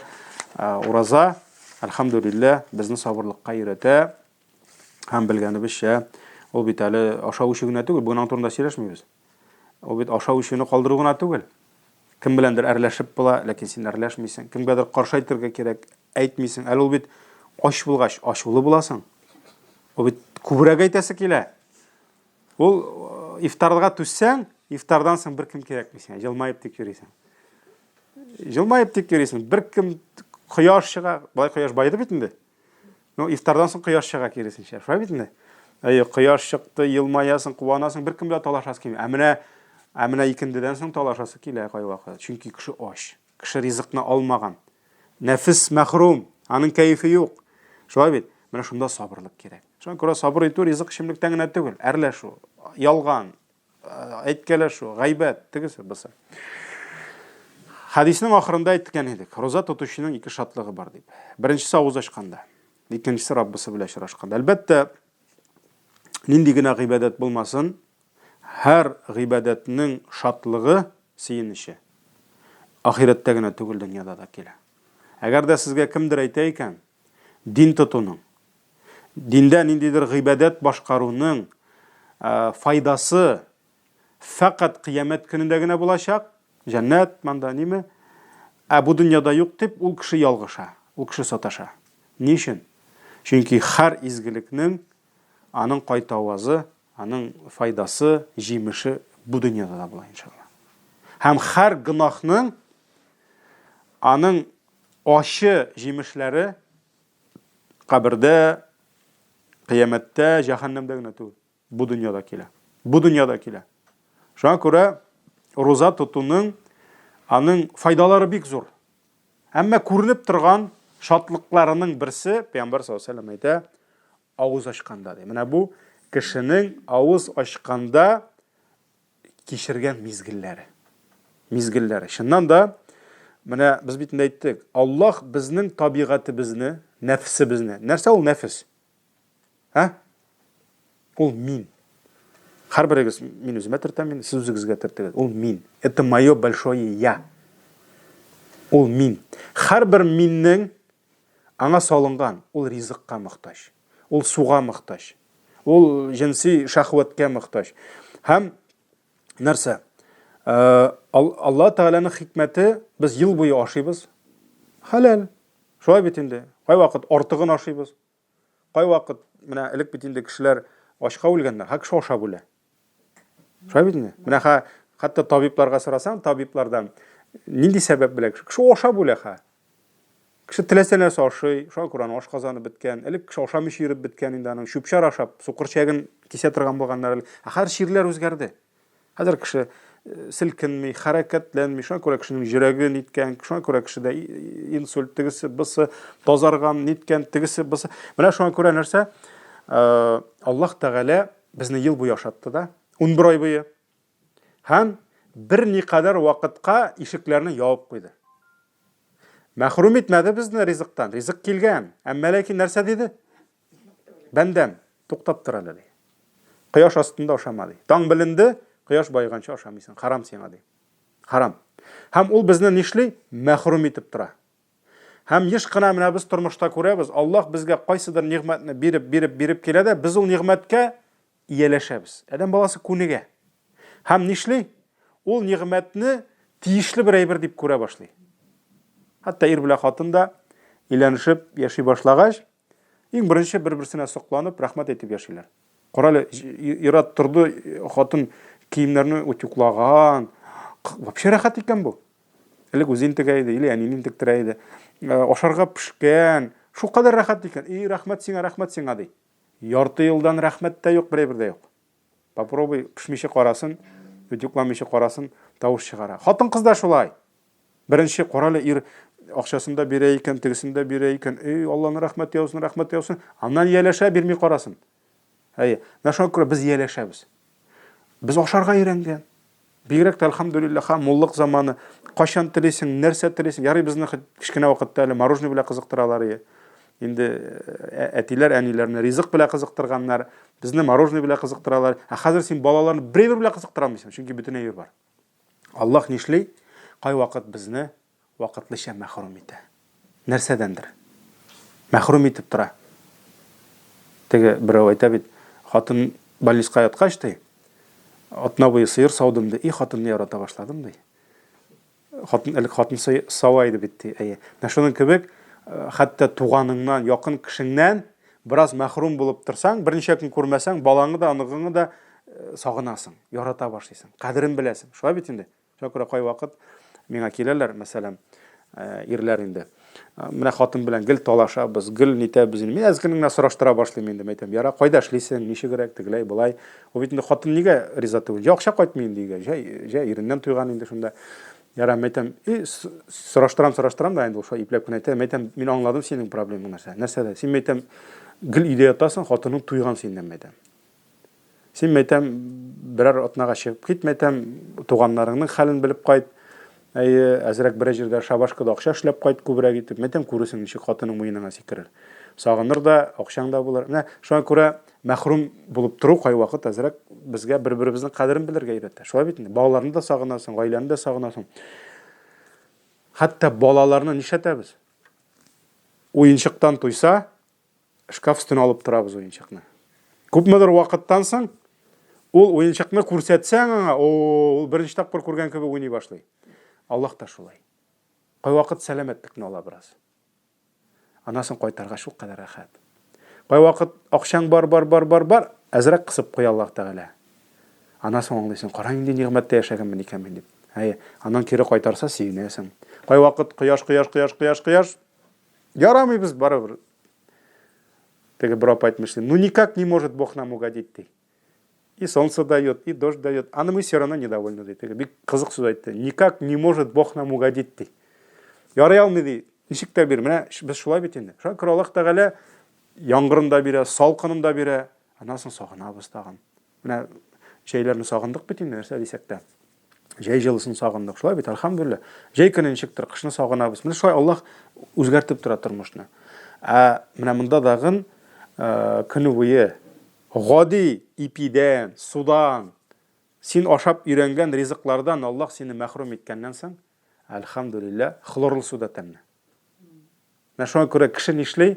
ураза, әлхәмдүлилләһ, безне сабырлыкка өйрәтә. Һәм белгәнебезчә, ул бит әле ашау эчү генә түгел, бүген аның турында сөйләшмибез. Ул бит ашау эчүне калдыру гына түгел. Кем беләндер әрләшеп була, ләкин син әрләшмисең. Кемгәдер каршы әйтергә кирәк, әйтмисең. Әле ул бит ач булгач, ачулы буласың. Ул бит күбрәк әйтәсе килә. Ул э, ифтарга түзсәң, ифтардан соң беркем кирәкми сиңа, җылмаеп тик йөрисең. Җылмаеп тик йөрисең. Беркем кояш чыга, болай кояш баеды бит инде. Ну, ифтардан соң кояш чыга киресенчә. Шулай бит инде? Әйе, кояш чыкты, елмаясың, куанасың, беркем белән талашасы килми. Ә менә ә менә икендедән соң талашасы килә кайвакыт. Чөнки кеше ач. Кеше ризыкны алмаган. Нәфес мәхрүм, аның кәефе юк. Шулай бит? Менә шунда сабырлык кирәк. Шуңа күрә сабыр итү ризык эчемлектән генә түгел, әрләшү, ялган, әйткәләшү, гайбәт, тегесе, бусы. Хәдиснең ахырында әйткән идек, роза тотучының ике шатлыгы бар дип. Беренчесе авыз ачканда, икенчесе Раббысы белән очрашканда. Әлбәттә, нинди генә гыйбадәт булмасын, һәр гыйбадәтнең шатлыгы, сөенече ахирәттә генә түгел, дөньяда да килә. Әгәр дә сезгә кемдер әйтә икән, дин тотуның, диндә ниндидер гыйбадәт башкаруның файдасы фәкать кыямәт көнендә генә булачак, җәннәт монда ниме, ә бу дөньяда юк дип, ул кеше ялгыша, ул кеше саташа. Ни өчен? Чөнки һәр изгелекнең аның кайтавазы, аның файдасы, җимеше бу дөньяда да була, иншалла. Һәм һәр гөнаһның аның ачы җимешләре кабердә, кыямәттә, җәһәннәмдә генә түгел, бу дөньяда килә. Бу дөньяда килә. Шуңа күрә руза тотуның аның файдалары бик зур. Әмма күренеп торган шатлыкларының берсе, Пәйгамбәр саллаллаһу алейһи вәсәлләм әйтә, авыз ачканда ди. Менә бу кешенең авыз ачканда кичергән мизгелләре. Мизгелләре. Чыннан да, менә без бит инде әйттек, Аллаһ безнең табигатебезне, нәфсебезне. Нәрсә ул нәфес? Ә? Ул мин. Һәрберегез, мин үземә төртәм инде, сез үзегезгә төртегез. Ул мин. Это мое большое я. Ул мин. Һәрбер миннең аңа салынган, ул ризыкка мохтаҗ. Ул суга мохтаҗ. Ул җенси шәһвәткә мохтаҗ. Һәм нәрсә? Э, Алла Тәгаләнең хикмәте, без ел буе ашыйбыз. Хәләл. Шулай бит инде. Кайвакыт артыгын ашыйбыз. Кайвакыт менә элек бит инде кешеләр ачка үлгәннәр, һә кеше ашап үлә. Шулай бит инде. Менә ха, хәтта табибларга сорасаң, табиблардан нинди сәбәп белән кеше, кеше ашап үлә ха. Кеше теләсә нәрсә ашый, шуңа күрә аның ашказаны беткән. Элек кеше ашамыйча йөреп беткән инде аның. Чүп-чар ашап, сукыр чәген кисә торган булганнар әле. Ә хәзер чирләр үзгәрде. Хәзер кеше э, селкенми, хәрәкәтләнми, шуңа күрә кешенең йөрәге ниткән, шуңа күрә кешедә инсульт, тегесе, бысы, тазарган, ниткән, тегесе, бысы. Менә шуңа күрә нәрсә? Э, Аллаһ Тәгалә безне ел буе ашатты да, 11 ай буе. Һәм берникадәр вакытка ишекләрне ябып куйды. Мәхрүм итмәде безне ризыктан. Ризык килгән. Әмма ләкин нәрсә диде? Бәндәм, туктап тор әле, ди. Кояш астында ашама, ди. Таң беленде, кояш баеганчы ашамыйсың. Харам сиңа, ди. Харам. Һәм ул безне нишли? Мәхрүм итеп тора. Һәм еш кына менә без тормышта күрәбез, Аллаһ безгә кайсыдыр нигъмәтне биреп, биреп, биреп килә дә, без ул нигъмәткә ияләшәбез. Адәм баласы күнегә. Һәм нишли? Ул нигъмәтне тиешле бер әйбер дип күрә башлый. Хәтта ир белән хатын да өйләнешеп яши башлагач, иң беренче бер-берсенә сокланып, рәхмәт әйтеп яшиләр. Карале, ир-ат торды, хатын киемнәрне утюглаган. Вообще рәхәт икән бу. Элек үзе интегә иде, или әнине интектерә иде. Э, ашарга пешкән. Шулкадәр рәхәт икән. И, рәхмәт сиңа, рәхмәт сиңа, ди. Ярты елдан рәхмәт тә юк, бер әйбер дә юк. Попробуй пешмичә карасын, утюгламыйча карасын, тавыш чыгара. Хатын-кыз да шулай. Беренче, карале, ир акчасын да бирә икән, тегесен дә бирә икән. Эй, Алланың рәхмәте яусын, рәхмәте яусын. Аннан ияләшә, бирми карасын. Әйе. Менә шуңа күрә без ияләшәбез. Без ашарга өйрәнгән. Бигрәк тә, әлхәмдүлилләһ, муллык заманы. Кайчан телисең, нәрсә телисең. Ярый безне кечкенә вакытта әле мороженое белән кызыктыралар иде. Инде э, әтиләр, әниләрне ризык белән кызыктырганнар, безне мороженое белән кызыктыралар. Ә хәзер син балаларны бер белән кызыктыра алмыйсың, чөнки бөтен әйбер бар. Аллаһ нишли? Кайвакыт безне вакытлыча мәхрүм итә. Нәрсәдәндер. Мәхрүм итеп тора. Теге берәү әйтә бит, хатын больницага яткач, ди, атна буе сыер саудым, ди, и хатынны ярата башладым, ди. Хатын, элек хатын сава иде бит, ди, әйе. Менә шуның кебек, э, хәтта туганыңнан, якын кешеңнән бераз мәхрүм булып торсаң, берничә көн күрмәсәң, балаңны да, оныгыңны да э, сагынасың, ярата башлыйсың, кадерен беләсең. Шулай бит инде. Шуңа күрә кайвакыт миңа киләләр, мәсәлән, э, ирләр инде. Э, менә хатын белән гел талашабыз, гел нитәбез инде. Мин әз генә сораштыра башлыйм инде, әйтәм, яра, кайда эшлисең, ничегрәк, тегеләй, болай. Ул бит инде хатын нигә риза түгел? Җә акча кайтмый инде өйгә, җә, җә иреннән туйган инде шунда. Ярар, мәйтәм, и сораштырам, сораштырам да инде ул шулай ипләп кенә әйтә. Мәйтәм, мин аңладым синең проблемаң нәрсә. Нәрсәдә? Син мәйтәм, гел өйдә ятасың, хатының туйган синнән мәйтәм. Син мәйтәм, берәр атнага чыгып кит мәйтәм, туганнарыңның хәлен белеп кайт. Әйе, әзрәк берәр җирдә шабашкада акча эшләп кайт күбрәк итеп. Мәйтәм, күрерсең, ничек хатының муеныңа сикерер. Сагыныр да, акчаң да булыр. Менә шуңа күрә мәхрүм булып тору кайвакыт әзрәк безгә бер-беребезнең кадерен белергә өйрәтә. Шулай бит инде. Балаларны да сагынасың, гаиләне дә сагынасың. Хәтта балаларны нишләтәбез? Уенчыктан туйса, шкаф өстенә алып торабыз уенчыкны. Күпмедер вакыттан соң ул уенчыкны күрсәтсәң аңа, о, ул беренче тапкыр күргән кебек уйный башлый. Аллаһ та шулай. Кайвакыт сәламәтлекне ала бераз. Аннан соң кайтарга шулкадәр рәхәт. Кайвакыт акчаң бар, бар, бар, бар, бар, әзрәк кысып куя Аллаһ Тәгалә. Аннан соң аңлыйсың, кара нинди нигъмәттә яшәгәнмен икән мин дип. Әйе, аннан кире кайтарса сөенәсең. Кайвакыт кояш, кояш, кояш, кояш, кояш. Ярамыйбыз барыбер. Теге бер апа әйтмешли, ну никак не может Бог нам угодить, ди. И солнце дает, и дождь дает, а мы все равно недовольны, ди. Теге бик кызык сүз әйтте. Никак не может Бог нам угодить, ди. Ярый алмый, ди. Ничек тә бир. Менә без шулай бит инде. Шуңа күрә Аллаһ Тәгалә яңгырын да бирә, салкынын да бирә. Аннан соң сагынабыз тагын. Менә җәйләрне сагындык бит инде, нәрсә дисәк тә. Җәй җылысын сагындык. Шулай бит, әлхәмдүлилләһ. Җәй көне ничектер, кышны сагынабыз. Менә шулай Аллаһ үзгәртеп тора тормышны. Ә менә монда дагын э, көне буе гади ипидән, судан, син ашап өйрәнгән ризыклардан Аллаһ сине мәхрүм иткәннән соң, әлхәмдүлилләһ, хлорлы су да тәмле. Менә шуңа күрә кеше нишли?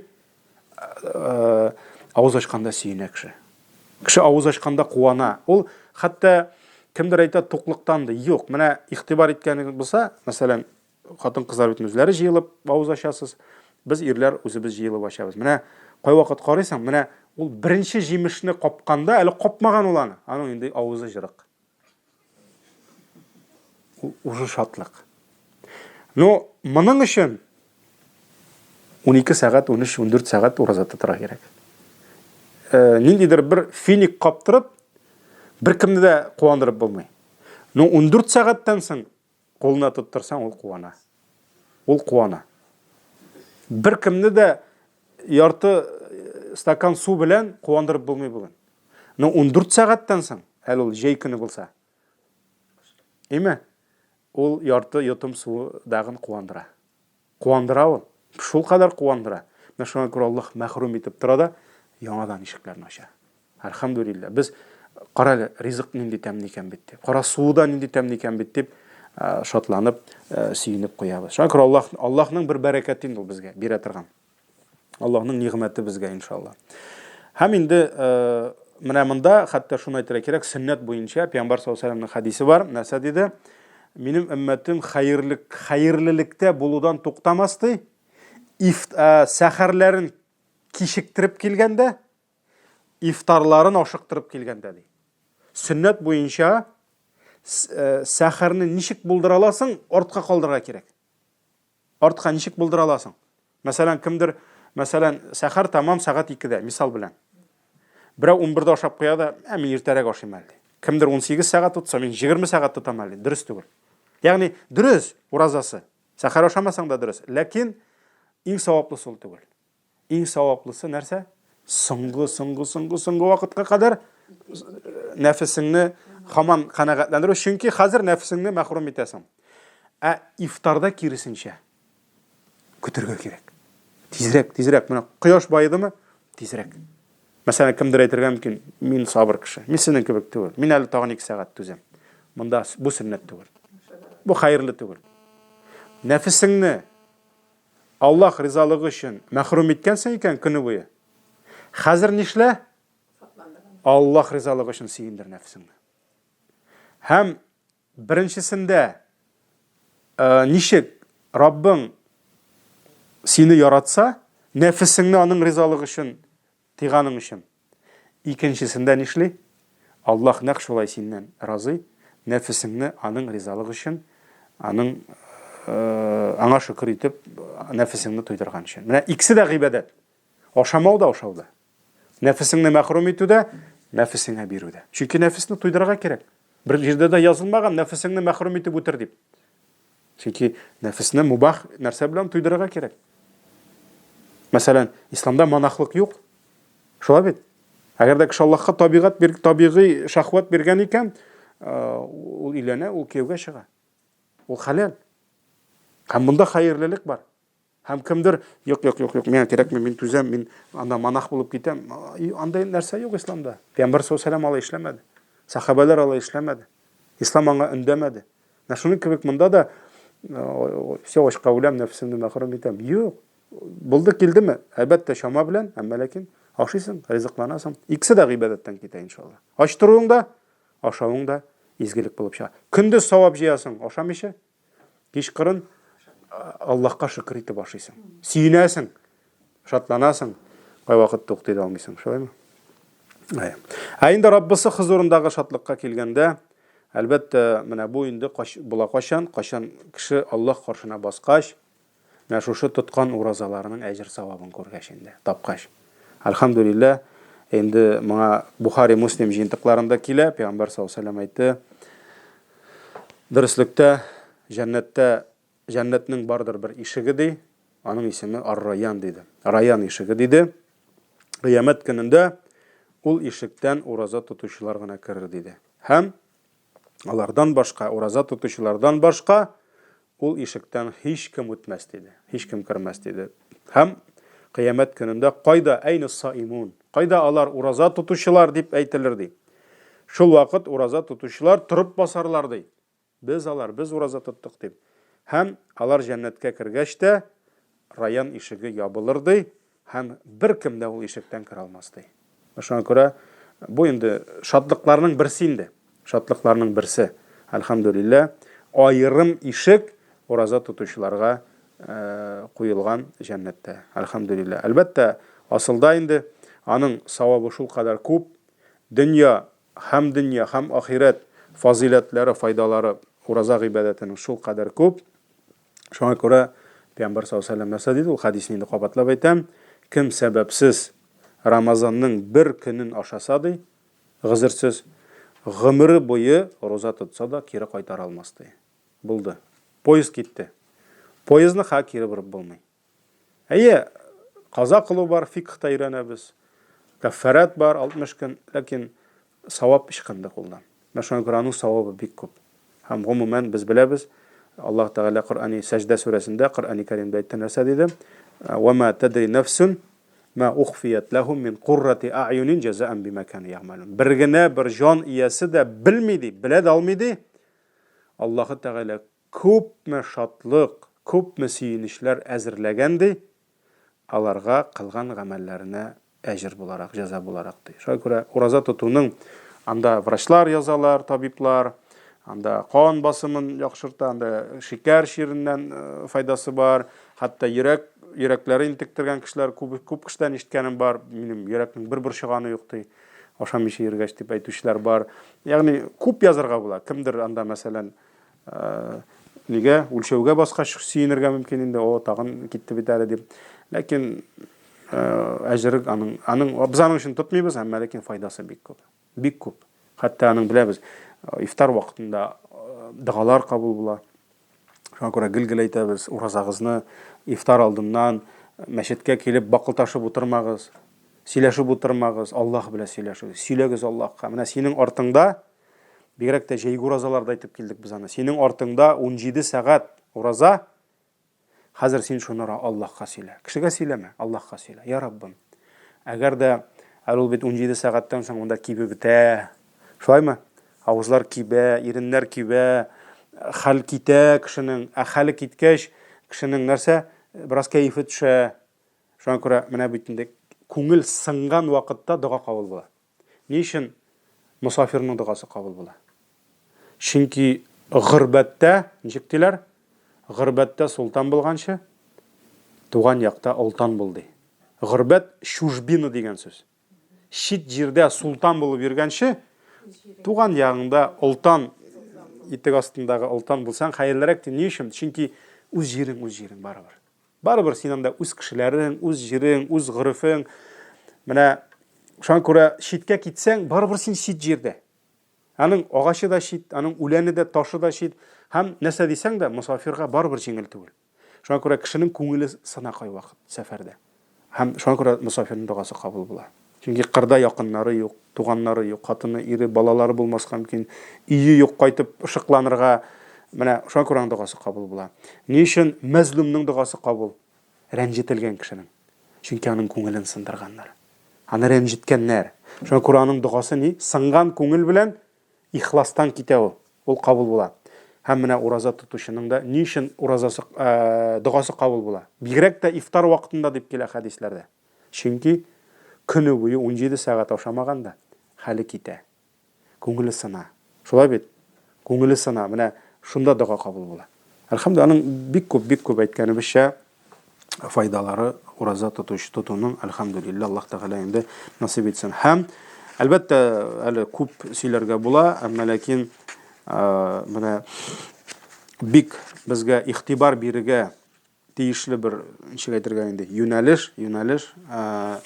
Э, авыз ачканда сөенә кеше. Кеше авыз ачканда куана. Ул хәтта кемдер әйтә туклыктан ди. Юк, менә игътибар иткәнегез булса, мәсәлән, хатын-кызлар бит үзләре җыелып авыз ачасыз, без ирләр үзебез җыелып ачабыз. Менә кайвакыт карыйсың, менә ул беренче җимешне капканда әле капмаган ул аны. Аның инде авызы җырык. Уже шатлык. Но моның өчен 12 сәгать, 13, 14 сәгать ураза тотырга кирәк. Э, ниндидер бер финик каптырып, беркемне дә куандырып булмый. Но 14 сәгатьтән соң кулына тоттырсаң, ул куана. Ул куана. Беркемне дә ярты э, стакан су белән куандырып булмый бүген. Но 14 сәгатьтән соң, әле ул җәй көне булса, име? Ул ярты йотым су дагын куандыра. Куандыра ул. Шул кадәр куандыра. Менә шуңа күрә Аллаһ мәхрүм итеп тора да, яңадан ишекләрне ача. Әлхәмдүлилләһ. Без кара әле, ризык нинди тәмле икән бит дип. Кара суы да нинди тәмле икән бит дип шатланып, сөенеп куябыз. Шуңа күрә Аллаһ Аллаһның бер бәрәкәте инде ул безгә бирә торган. Аллаһның нигъмәте безгә иншалла. Һәм инде менә монда хәтта шуны әйтергә кирәк, сөннәт буенча Пәйгамбәр саллаллаһу алейһи вәсәлләмнең хәдисе бар. Нәрсә диде? Минем өммәтем хәерлек хәерлелектә булудан туктамас ди. Иф, сәхәрләрен кичектереп килгәндә, ифтарларын ашыктырып килгәндә ди. Сөннәт буенча сәхәрне ничек булдыра аласың, артка калдырырга кирәк. Артка ничек булдыра аласың? Мәсәлән, кемдер, мәсәлән, сәхәр тәмам сәгать 2-дә, мисал белән. Берәү 11-дә ашап куя да, ә мин иртәрәк ашыйм әле. Кемдер 18 сәгать тотса, мин 20 сәгать тотам әле. Дөрес түгел. Ягъни, дөрес уразасы. Сәхәр ашамасаң да дөрес. Ләкин иң саваплысы ул түгел. Иң саваплысы нәрсә? Соңгы, соңгы, соңгы, соңгы вакытка кадәр нәфесеңне хаман канәгатьләндерү, чөнки хәзер нәфесеңне мәхрүм итәсең. Ә ифтарда киресенчә. Көтергә кирәк. Тизрәк, тизрәк. Менә кояш баедымы? Тизрәк. Мәсәлән, кемдер әйтергә мөмкин, мин сабыр кеше. Мин синең кебек түгел. Мин әле тагын 2 сәгать түзәм. Монда бу сөннәт түгел. Бу хәерле түгел. Нәфесеңне Аллаһ ризалыгы өчен мәхрүм иткәнсең икән көне буе. Хәзер нишлә? Аллаһ ризалыгы өчен сөендер нәфесеңне. Һәм беренчесендә э, ничек Раббың сине яратса, нәфесеңне аның ризалыгы өчен Тыйганың өчен. Икенчесендә нишли? Аллаһ нәкъ шулай синнән разый, нәфесеңне аның ризалыгы өчен, аның аңа шөкер итеп, нәфесеңне туйдырган өчен. Менә икесе дә гыйбадәт. Ашамау да, ашау да. Нәфесеңне мәхрүм итү дә, нәфесеңә бирү дә. Чөнки нәфесне туйдырырга кирәк. Бер җирдә дә язылмаган, нәфесеңне мәхрүм итеп үтер дип. Чөнки нәфесне мубах нәрсә белән туйдырырга кирәк. Мәсәлән, исламда монахлык юк. Шулай бит? Әгәр дә кеше Аллаһка табигать бир, табигый шахват биргән икән, ул өйләнә, ул кияүгә чыга. Ул хәләл. Һәм монда хәерлелек бар. Һәм кемдер, юк, юк, юк, юк, миңа кирәкми, мин түзәм, мин анда монах булып китәм. Андай нәрсә юк исламда. Пәйгамбәр саллаллаһу алейһи алай эшләмәде. Сахабәләр алай эшләмәде. Ислам аңа өндәмәде. Менә шуның кебек монда да все ачка үләм, нәфесемне мәхрүм итәм. Юк. Булды килдеме? Әлбәттә, чама белән, әмма ләкин ашыйсың, ризыкланасың. Икесе дә гыйбадәттән китә иншалла. Ач торуың да, ашавың да изгелек булып чыга. Көндез савап җыясың, ашамыйча, Кичкырын Аллаһка шөкер итеп ашыйсың. Сөенәсең, шатланасың, кайвакыт туктый да алмыйсың, шулаймы? Ә инде Раббысы хозурындагы шатлыкка килгәндә, әлбәттә, менә бу инде була кайчан, кайчан кеше Аллаһ каршына баскач, менә шушы тоткан уразаларының әҗер савабын күргәч инде, тапкач. Әлхәмдүлилләһ, инде моңа Бухари, Муслим җыентыкларында килә, Пәйгамбәр саллаллаһу алейһи ва сәлләм әйтте, дөреслектә, җәннәттә, җәннәтнең бардыр бер ишеге ди, аның исеме Ар-Райян диде. Райян ишеге диде. Кыямәт көнендә ул ишектән ураза тотучылар гына керер диде. Һәм алардан башка, ураза тотучылардан башка Ул ишектән һичкем үтмәс, диде, һичкем кермәс, диде. Һәм Кыямәт көнендә кайда әйне саимун, кайда алар ураза тотучылар дип әйтелер, ди. Шул вакыт ураза тотучылар торып басарлар, ди. Без алар, без ураза тоттык, дип. Һәм алар җәннәткә кергәч тә, Райян ишеге ябылыр, ди, Һәм беркем дә ул ишектән керә алмас, ди. Шуңа күрә бу инде шатлыкларның берсе инде. Шатлыкларның берсе. Әлхәмдүлилләһ, аерым ишек ураза тотучыларга куелган җәннәттә. Әлхәмдүлилләһ. Әлбәттә, асылда инде аның савабы шулкадәр күп. Дөнья һәм дөнья, һәм ахирәт фазыйләтләре, файдалары ураза гыйбадәтенең шулкадәр күп. Шуңа күрә Пәйгамбәр саллаллаһу алейһи ва сәлләм нәрсә диде? Ул хәдисне инде кабатлап әйтәм. Кем сәбәпсез Рамазанның бер көнен ашаса ди, гозерсез, гомере буе роза тотса да кире кайтара алмас ди. Булды. Поезд китте. Поездны хә кире борып булмый. Әйе, каза кылу бар, фикхта өйрәнәбез. Кәффарәт бар, 60 көн, ләкин савап ычкынды кулдан. Менә шуңа күрә аның савабы бик күп. Һәм гомумән без беләбез, Аллаһ Тәгалә Коръәни Сәҗдә сүрәсендә, Коръәни Кәримдә әйтте, нәрсә диде? Ва ма тадри нәфсун ма ухфият лахум мин куррати а'юнин җәзаан бима кану ягъмалун. Бер генә бер җан иясе дә белми ди, белә дә алмый ди. Аллаһ Тәгалә Күпме шатлык, күпме сөенечләр әзерләгән, ди, аларга кылган гамәлләренә әҗер буларак, җәза буларак, ди. Шуңа күрә ураза тотуның анда врачлар язалар, табиблар, анда кан басымын яхшырта, анда шикәр чиреннән файдасы бар, хәтта йөрәк, йөрәкләре интектергән кешеләр күп, күп кешедән ишеткәнем бар, минем йөрәкнең бер борчыганы юк, ди, ашамыйча йөргәч, дип әйтүчеләр бар. Ягъни күп язарга була. Кемдер анда, мәсәлән, Нигә үлчәүгә баскач сөенергә мөмкин инде, о, тагын китте бит әле дип. Ләкин әҗере аның, аның без аның өчен тотмыйбыз, әмма ләкин файдасы бик күп. Бик күп. Хәтта аның беләбез, ифтар вакытында догалар кабул була. Шуңа күрә гел-гел әйтәбез, уразагызны ифтар алдыннан мәчеткә килеп бакылташып утырмагыз, сөйләшеп утырмагыз, Аллаһ белән сөйләшегез. Сөйләгез Аллаһка. Менә синең артыңда Бигрәк тә җәйге уразаларда әйтеп килдек без аны. Синең артыңда 17 сәгать ураза. Хәзер син шуны Аллаһка сөйлә. Кешегә сөйләмә, Аллаһка сөйлә. Я Раббым, әгәр дә әле ул бит 17 сәгатьтән соң монда кибеп бетә. Шулаймы? Авызлар кибә, иреннәр кибә, хәл китә кешенең. Ә хәле киткәч, кешенең нәрсә? Бераз кәефе төшә. Шуңа күрә менә бит инде күңел сынган вакытта дога кабул була. Ни өчен мосафирның догасы кабул була? Чөнки горбәттә, ничек диләр? Горбәттә солтан булганчы, туган якта олтан бул ди. Горбәт чужбина дигән сүз. Чит җирдә султан булып йөргәнче, туган ягыңда олтан итек астындагы олтан булсаң хәерлерәк ди. Ни өчен? Чөнки үз җирең үз җирең барыбер. Барыбер син анда үз кешеләрең, үз җирең, үз горефең. Менә шуңа күрә читкә китсәң, барыбер син чит җирдә. Аның агачы да чит, аның үләне дә, ташы да чит. Һәм нәрсә дисәң дә, мосафирга барыбер җиңел түгел. Шуңа күрә кешенең күңеле сына кайвакыт сәфәрдә. Һәм шуңа күрә мосафирның догасы кабул була. Чөнки кырда якыннары юк, туганнары юк, хатыны, ире, балалары булмаска мөмкин, өе юк кайтып ышыкланырга. Менә шуңа күрә аның догасы кабул була. Ни өчен мәзлумның догасы кабул? Рәнҗетелгән кешенең. Чөнки аның күңелен сындырганнар. Аны рәнҗеткәннәр. Шуңа күрә аның догасы ни? Сынган күңел белән ихластан китә ул. Ул кабул була. Һәм менә ураза тотучының да ни өчен уразасы, догасы кабул була? Бигрәк тә ифтар вакытында дип килә хәдисләрдә. Чөнки көне буе 17 сәгать ашамаган да, хәле китә. Күңеле сына. Шулай бит? Күңеле сына. Менә шунда дога кабул була. Әлхәмдүлилләһ, аның бик күп, бик күп әйткәнебезчә файдалары ураза тотучы тотуның, әлхәмдүлилләһ, Аллаһ Тәгалә инде насыйп итсен. Һәм әлбәттә, әле күп сөйләргә була, әмма ләкин менә бик безгә игътибар бирергә тиешле бер, ничек әйтергә инде, юнәлеш, юнәлеш,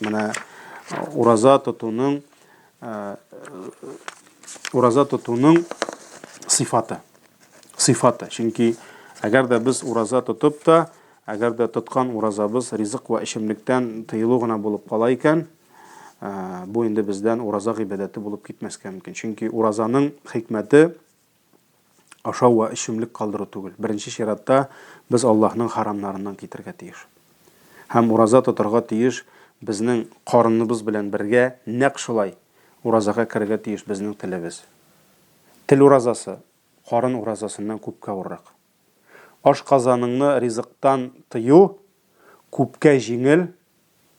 менә ураза тотуның ураза тотуның сыйфаты. Сыйфаты. Чөнки әгәр дә без ураза тотып та, әгәр дә тоткан уразабыз ризык вә эчемлектән тыелу гына булып кала икән, бу инде бездән ураза гыйбадәте булып китмәскә мөмкин. Чөнки уразаның хикмәте ашау вә эчемлек калдыру түгел. Беренче чиратта без Аллаһның харамнарыннан китергә тиеш. Һәм ураза тотарга тиеш безнең карыныбыз белән бергә нәкъ шулай уразага керергә тиеш безнең телебез. Тел уразасы карын уразасыннан күпкә авыррак. Ашказаныңны ризыктан тыю күпкә җиңел,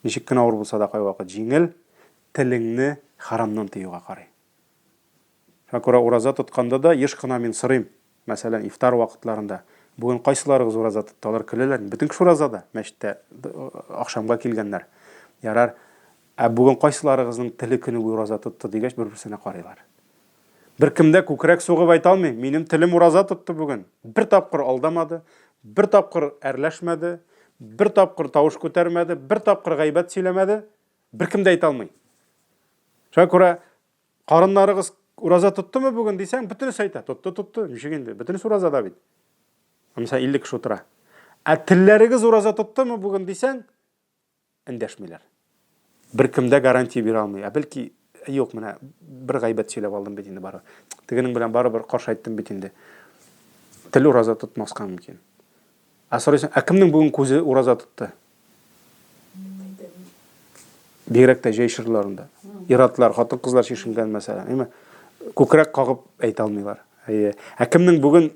ничек кенә авыр булса да кайвакыт җиңел, телеңне харамнан тыюга карый. Шуңа күрә ураза тотканда да еш кына мин сорыйм, мәсәлән, ифтар вакытларында, бүген кайсыларыгыз ураза тотты? Алар көләләр, бөтен кеше уразада, мәчеттә ахшамга килгәннәр. Ярар, ә бүген кайсыларыгызның теле көне буе ураза тотты дигәч, бер-берсенә карыйлар. Беркем дә күкрәк сугып әйтә алмый, минем телем ураза тотты бүген. Бер тапкыр алдамады, бер тапкыр әрләшмәде, бер тапкыр тавыш күтәрмәде, бер тапкыр гайбәт сөйләмәде. Беркем дә әйтә алмый. Шуңа күрә Карыннарыгыз ураза тоттымы бүген дисәң, бөтенесе әйтә, тотты, тотты. Ничек инде? Бөтенесе уразада бит. Мәсәлән, 50 кеше утыра. Ә телләрегез ураза тоттымы бүген дисәң, эндәшмиләр. Беркем дә гарантия бирә алмый. Ә бәлки, юк, менә бер гайбәт сөйләп алдым бит инде барыбер. Тегенең белән барыбер каршы әйттем бит инде. Тел ураза тотмаска мөмкин. Ә сорыйсың, ә кемнең бүген күзе ураза тотты? Бигрәк тә җәй чорларында. Ир-атлар, хатын-кызлар чишенгән мәсәлән, әйме? Күкрәк кагып әйтә алмыйлар. Әйе. Ә кемнең бүген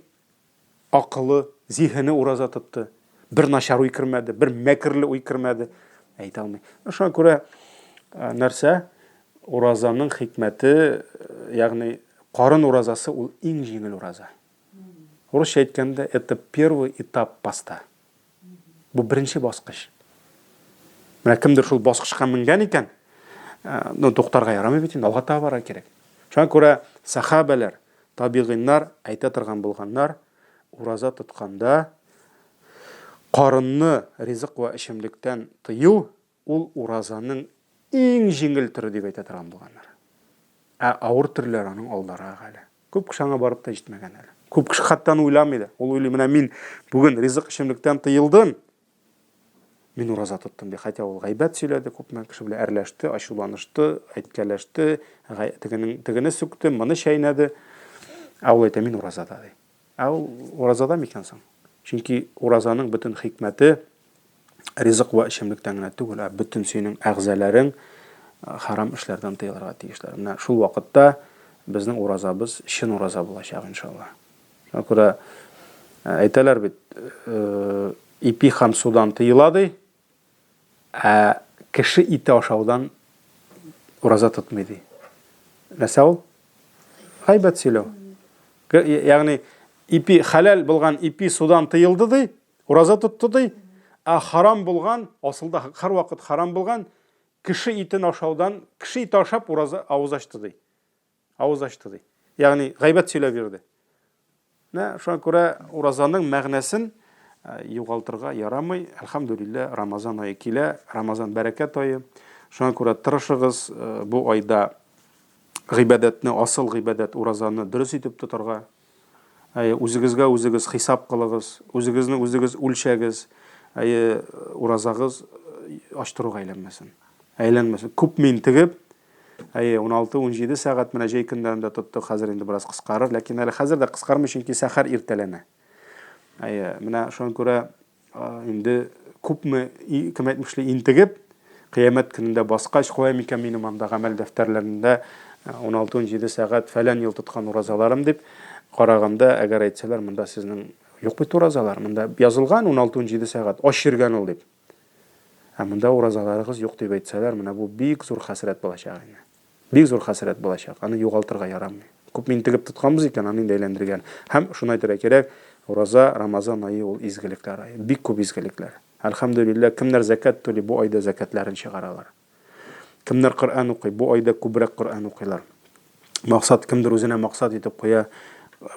акылы, зиһене ураза тотты? Бер начар уй кермәде, бер мәкерле уй кермәде. Әйтә алмый. Шуңа күрә э, нәрсә? Уразаның хикмәте, э, ягъни карын уразасы ул иң җиңел ураза. Урысча әйткәндә, это первый этап поста. Бу беренче баскыч. Менә кемдер шул баскычка менгән икән, э, ну, туктарга ярамый бит инде, алга таба барырга кирәк. Шуңа күрә сахабәләр, табигыйннар әйтә торган булганнар, ураза тотканда карынны ризык вә эчемлектән тыю ул уразаның иң җиңел төре дип әйтә торган булганнар. Ә авыр төрләре аның алдарак әле. Күп кеше аңа барып та җитмәгән әле. Күп кеше хәтта аны уйламый да. Ул уйлый, менә мин бүген ризык-эчемлектән тыелдым, мин ураза тоттым ди. Хотя ул гайбәт сөйләде, күпме кеше белән әрләште, ачуланышты, әйткәләште, тегенең тегене сүкте, моны чәйнәде. Ә ул әйтә, мин уразада ди. Ә ул уразада микән соң? Чөнки уразаның бөтен хикмәте ризык вә эчемлектән генә түгел, ә бөтен синең әгъзаларың харам эшләрдән тыелырга тиешләр. Менә шул вакытта безнең уразабыз чын ураза булачак, иншалла. Шуңа күрә әйтәләр бит, ипи һәм судан тыела ди, ә кеше ите ашаудан ураза тотмый ди. Нәрсә ул? Гайбәт сөйләү. Ягъни ипи хәләл булган ипи судан тыелды ди, ураза тотты ди, ә харам булган, асылда һәрвакыт харам булган кеше итен ашаудан, кеше ите ашап ураза авыз ачты ди. Авыз ачты ди. Ягъни гайбәт сөйләп йөрде. Менә шуңа күрә уразаның мәгънәсен э, югалтырга ярамый. Әлхәмдүлилләһ, Рамазан ае килә, Рамазан бәрәкәт ае. Шуңа күрә тырышыгыз э, бу айда гыйбадәтне, асыл гыйбадәт, уразаны дөрес итеп тотарга. Әйе, үзегезгә үзегез хисап кылыгыз, үзегезне үзегез үлчәгез. Әйе, уразагыз ач торуга әйләнмәсен. Әйләнмәсен. Күпме интегеп, әйе, 16-17 сәгать менә җәй көннәрендә тоттык, хәзер инде бераз кыскарыр, ләкин әле хәзер дә кыскармый, чөнки сәхәр иртәләнә. Әйе, менә шуңа күрә Инде күпме, кем әйтмешли, интегеп, кыямәт көнендә баскач, кая микән минем анда гамәл дәфтәрләрендә 16-17 сәгать фәлән ел тоткан уразаларым дип караганда, әгәр әйтсәләр, монда сезнең юк бит уразалар, монда язылган 16-17 сәгать, ач йөргән ул дип. Ә монда уразаларыгыз юк дип әйтсәләр, менә бу бик зур хәсрәт булачак инде. Бик зур хәсрәт булачак, аны югалтырга ярамый. Күпме интегеп тотканбыз икән, аны инде әйләндергән. Һәм шуны әйтергә кирәк, ураза, Рамазан ае ул изгелекләр ае. Бик күп изгелекләр. Әлхәмдүлилләһ, кемнәр зәкят түли, бу айда зәкятләрен чыгаралар. Кемнәр Коръән укый, бу айда күбрәк Коръән укыйлар. Максат, кемдер үзенә максат итеп куя,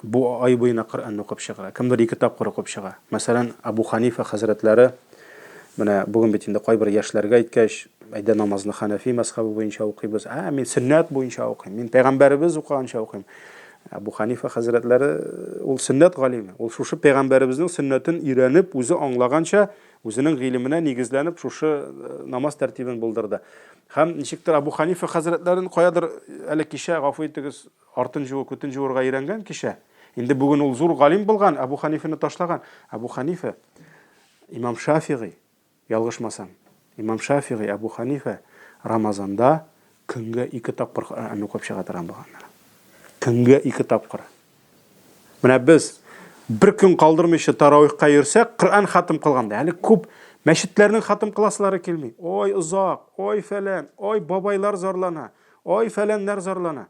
бу ай буена Коръәнне укып чыга. Кемдер ике тапкыр укып чыга. Мәсәлән, Абу Ханифа хәзрәтләре, менә бүген бит инде кайбер яшьләргә әйткәч, әйдә намазны Хәнәфи мәзхәбе буенча укыйбыз. Ә, мин сөннәт буенча укыйм, мин пәйгамбәребез укыганча укыйм. Абу Ханифа хәзрәтләре ул сөннәт галиме. Ул шушы пәйгамбәребезнең сөннәтен өйрәнеп, үзе аңлаганча, үзенең гыйлеменә нигезләнеп шушы намаз тәртибен булдырды. Һәм ничектер Абу Ханифа хәзрәтләрен каядыр әле кичә, гафу итегез, артын җуы, күтен җуырга өйрәнгән кичә. Инде бүген ул зур галим булган, Абу Ханифаны ташлаган. Абу Ханифа, имам Шафигый, ялгышмасам, имам Шафигый, Абу Ханифа Рамазанда көнгә ике тапкыр Коръән укып чыга торган булганнар. Көнгә ике тапкыр. Менә без бер көн калдырмыйча таравихка йөрсәк, Коръән хатым кылганда, әле күп мәчетләрнең хатым кыласылары килми. Ой, озак, ой, фәлән, ой, бабайлар зарлана, ой, фәләннәр зарлана.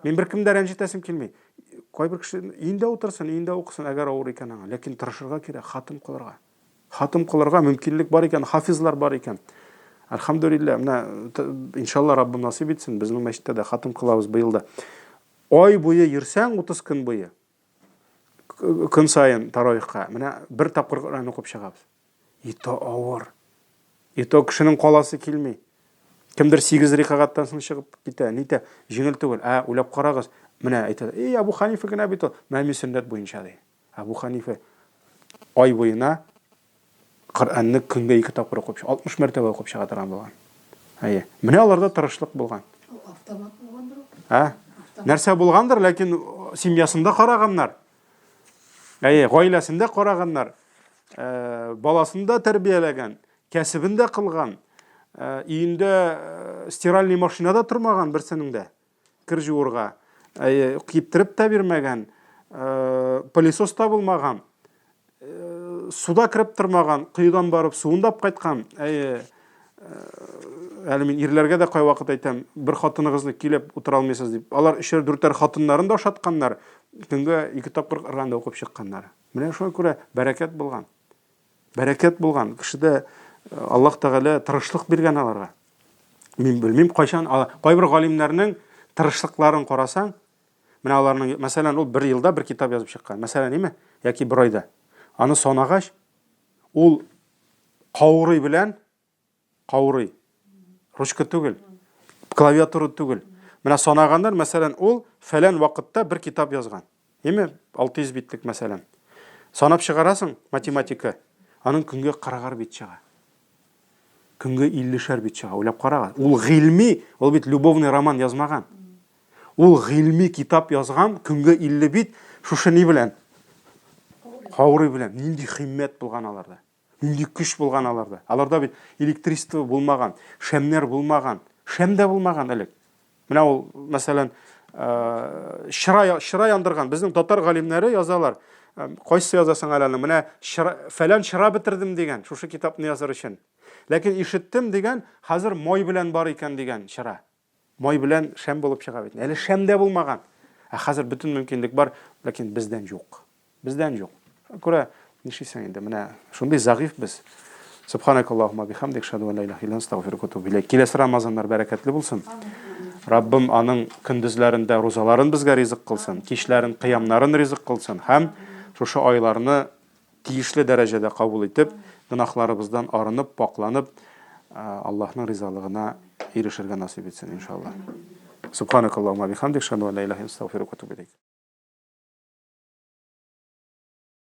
Мин беркемне дә рәнҗетәсем килми. Кайбер кеше өендә утырсын, өендә укысын, әгәр авыр икән аңа. Ләкин тырышырга кирәк, хатым кылырга. Хатым кылырга мөмкинлек бар икән, хафизлар бар икән. Әлхәмдүлилләһ, менә иншалла Раббым насыйп итсен, безнең мәчеттә дә хатым кылабыз быел да. Ай буе йөрсәң, 30 көн буе, көн саен таравихка, менә бер тапкыр Коръән укып чыгабыз. И то авыр. И то кешенең каласы килми. Кемдер 8 рикагаттан соң чыгып китә, нитә, җиңел түгел. Ә, уйлап карагыз, менә әйтә, эй, Абу Ханифа генә бит ул, менә мин сөннәт буенча ди. Абу Ханифа ай буена Коръәнне көнгә ике тапкыр укып, 60 мәртәбә укып чыга торган булган. Әйе. Менә аларда тырышлык булган. Ул автомат булгандыр ул. Ә? Нәрсә булгандыр, ләкин семьясында караганнар. Әйе, гаиләсендә караганнар. Э, баласын да тәрбияләгән, кәсебен дә кылган, э, өендә э, стиральный машина да тормаган берсенең дә. Кер җуырга, әйе, киптереп тә бирмәгән, пылесос та булмаган, суда кереп тормаган, коедан барып суын да кайткан, әйе, әле мин ирләргә дә кайвакыт әйтәм, бер хатыныгызны килеп утыра алмыйсыз дип. Алар өчәр, дүртәр хатыннарын да ашатканнар, көнгә ике тапкыр Коръән дә укып чыкканнар. Менә шуңа күрә бәрәкәт булган. Бәрәкәт булган. Кешедә Аллаһ Тәгалә тырышлык биргән аларга. Мин белмим, кайчан, кайбер галимнәрнең тырышлыкларын карасаң, менә аларның, мәсәлән, ул бер елда бер китап язып чыккан, мәсәлән, име, яки бер айда. Аны санагач, ул каурый белән, каурый, ручка түгел, клавиатура түгел. Менә санаганнар, мәсәлән, ул фәлән вакытта бер китап язган. Име, 600 битлек, мәсәлән. Санап чыгарасың, математика, аның көнгә 40 бит чыга. Көнгә 50-шәр бит чыга, уйлап карагыз. Ул гыйльми, ул бит любовный роман язмаган. Ул гыйльми китап язган, көнгә 50 бит, шушы ни белән? Каурый белән. Нинди химмәт булган аларда. Нинди көч булган аларда. Аларда бит электричество булмаган, шәмнәр булмаган. Шәм дә булмаган элек. Менә ул, мәсәлән, э, чыра, чыра яндырган. Безнең татар галимнәре язалар. Э, кайсы язасың әле аны? Менә чыра, фәлән чыра бетердем дигән, шушы китапны языр өчен. Ләкин ишеттем дигән, хәзер май белән бар икән дигән чыра. Май белән шәм булып чыга бит. Әле шәм дә булмаган. Ә хәзер бөтен мөмкинлек бар, ләкин бездән юк. Бездән юк. Шуңа күрә нишлисең инде, менә шундый зәгыйфь без. Субханакаллаһумма бихамдик, шаду ан ла илаһа илля анта, астагфирука ва атубу иләйк. Киләсе Рамазаннар бәрәкәтле булсын. Раббым аның көндезләрендә рузаларын безгә ризык кылсын, кичләрен кыямнарын ризык кылсын һәм шушы айларны тиешле дәрәҗәдә кабул итеп, гөнаһларыбыздан арынып, пакланып, Аллаһның ризалыгына ирешергә насыйп итсен, иншаллаһ. Субханакаллахумма бихамдик, шаду ла илаха илля анта, астагфирука ва атубу илейк.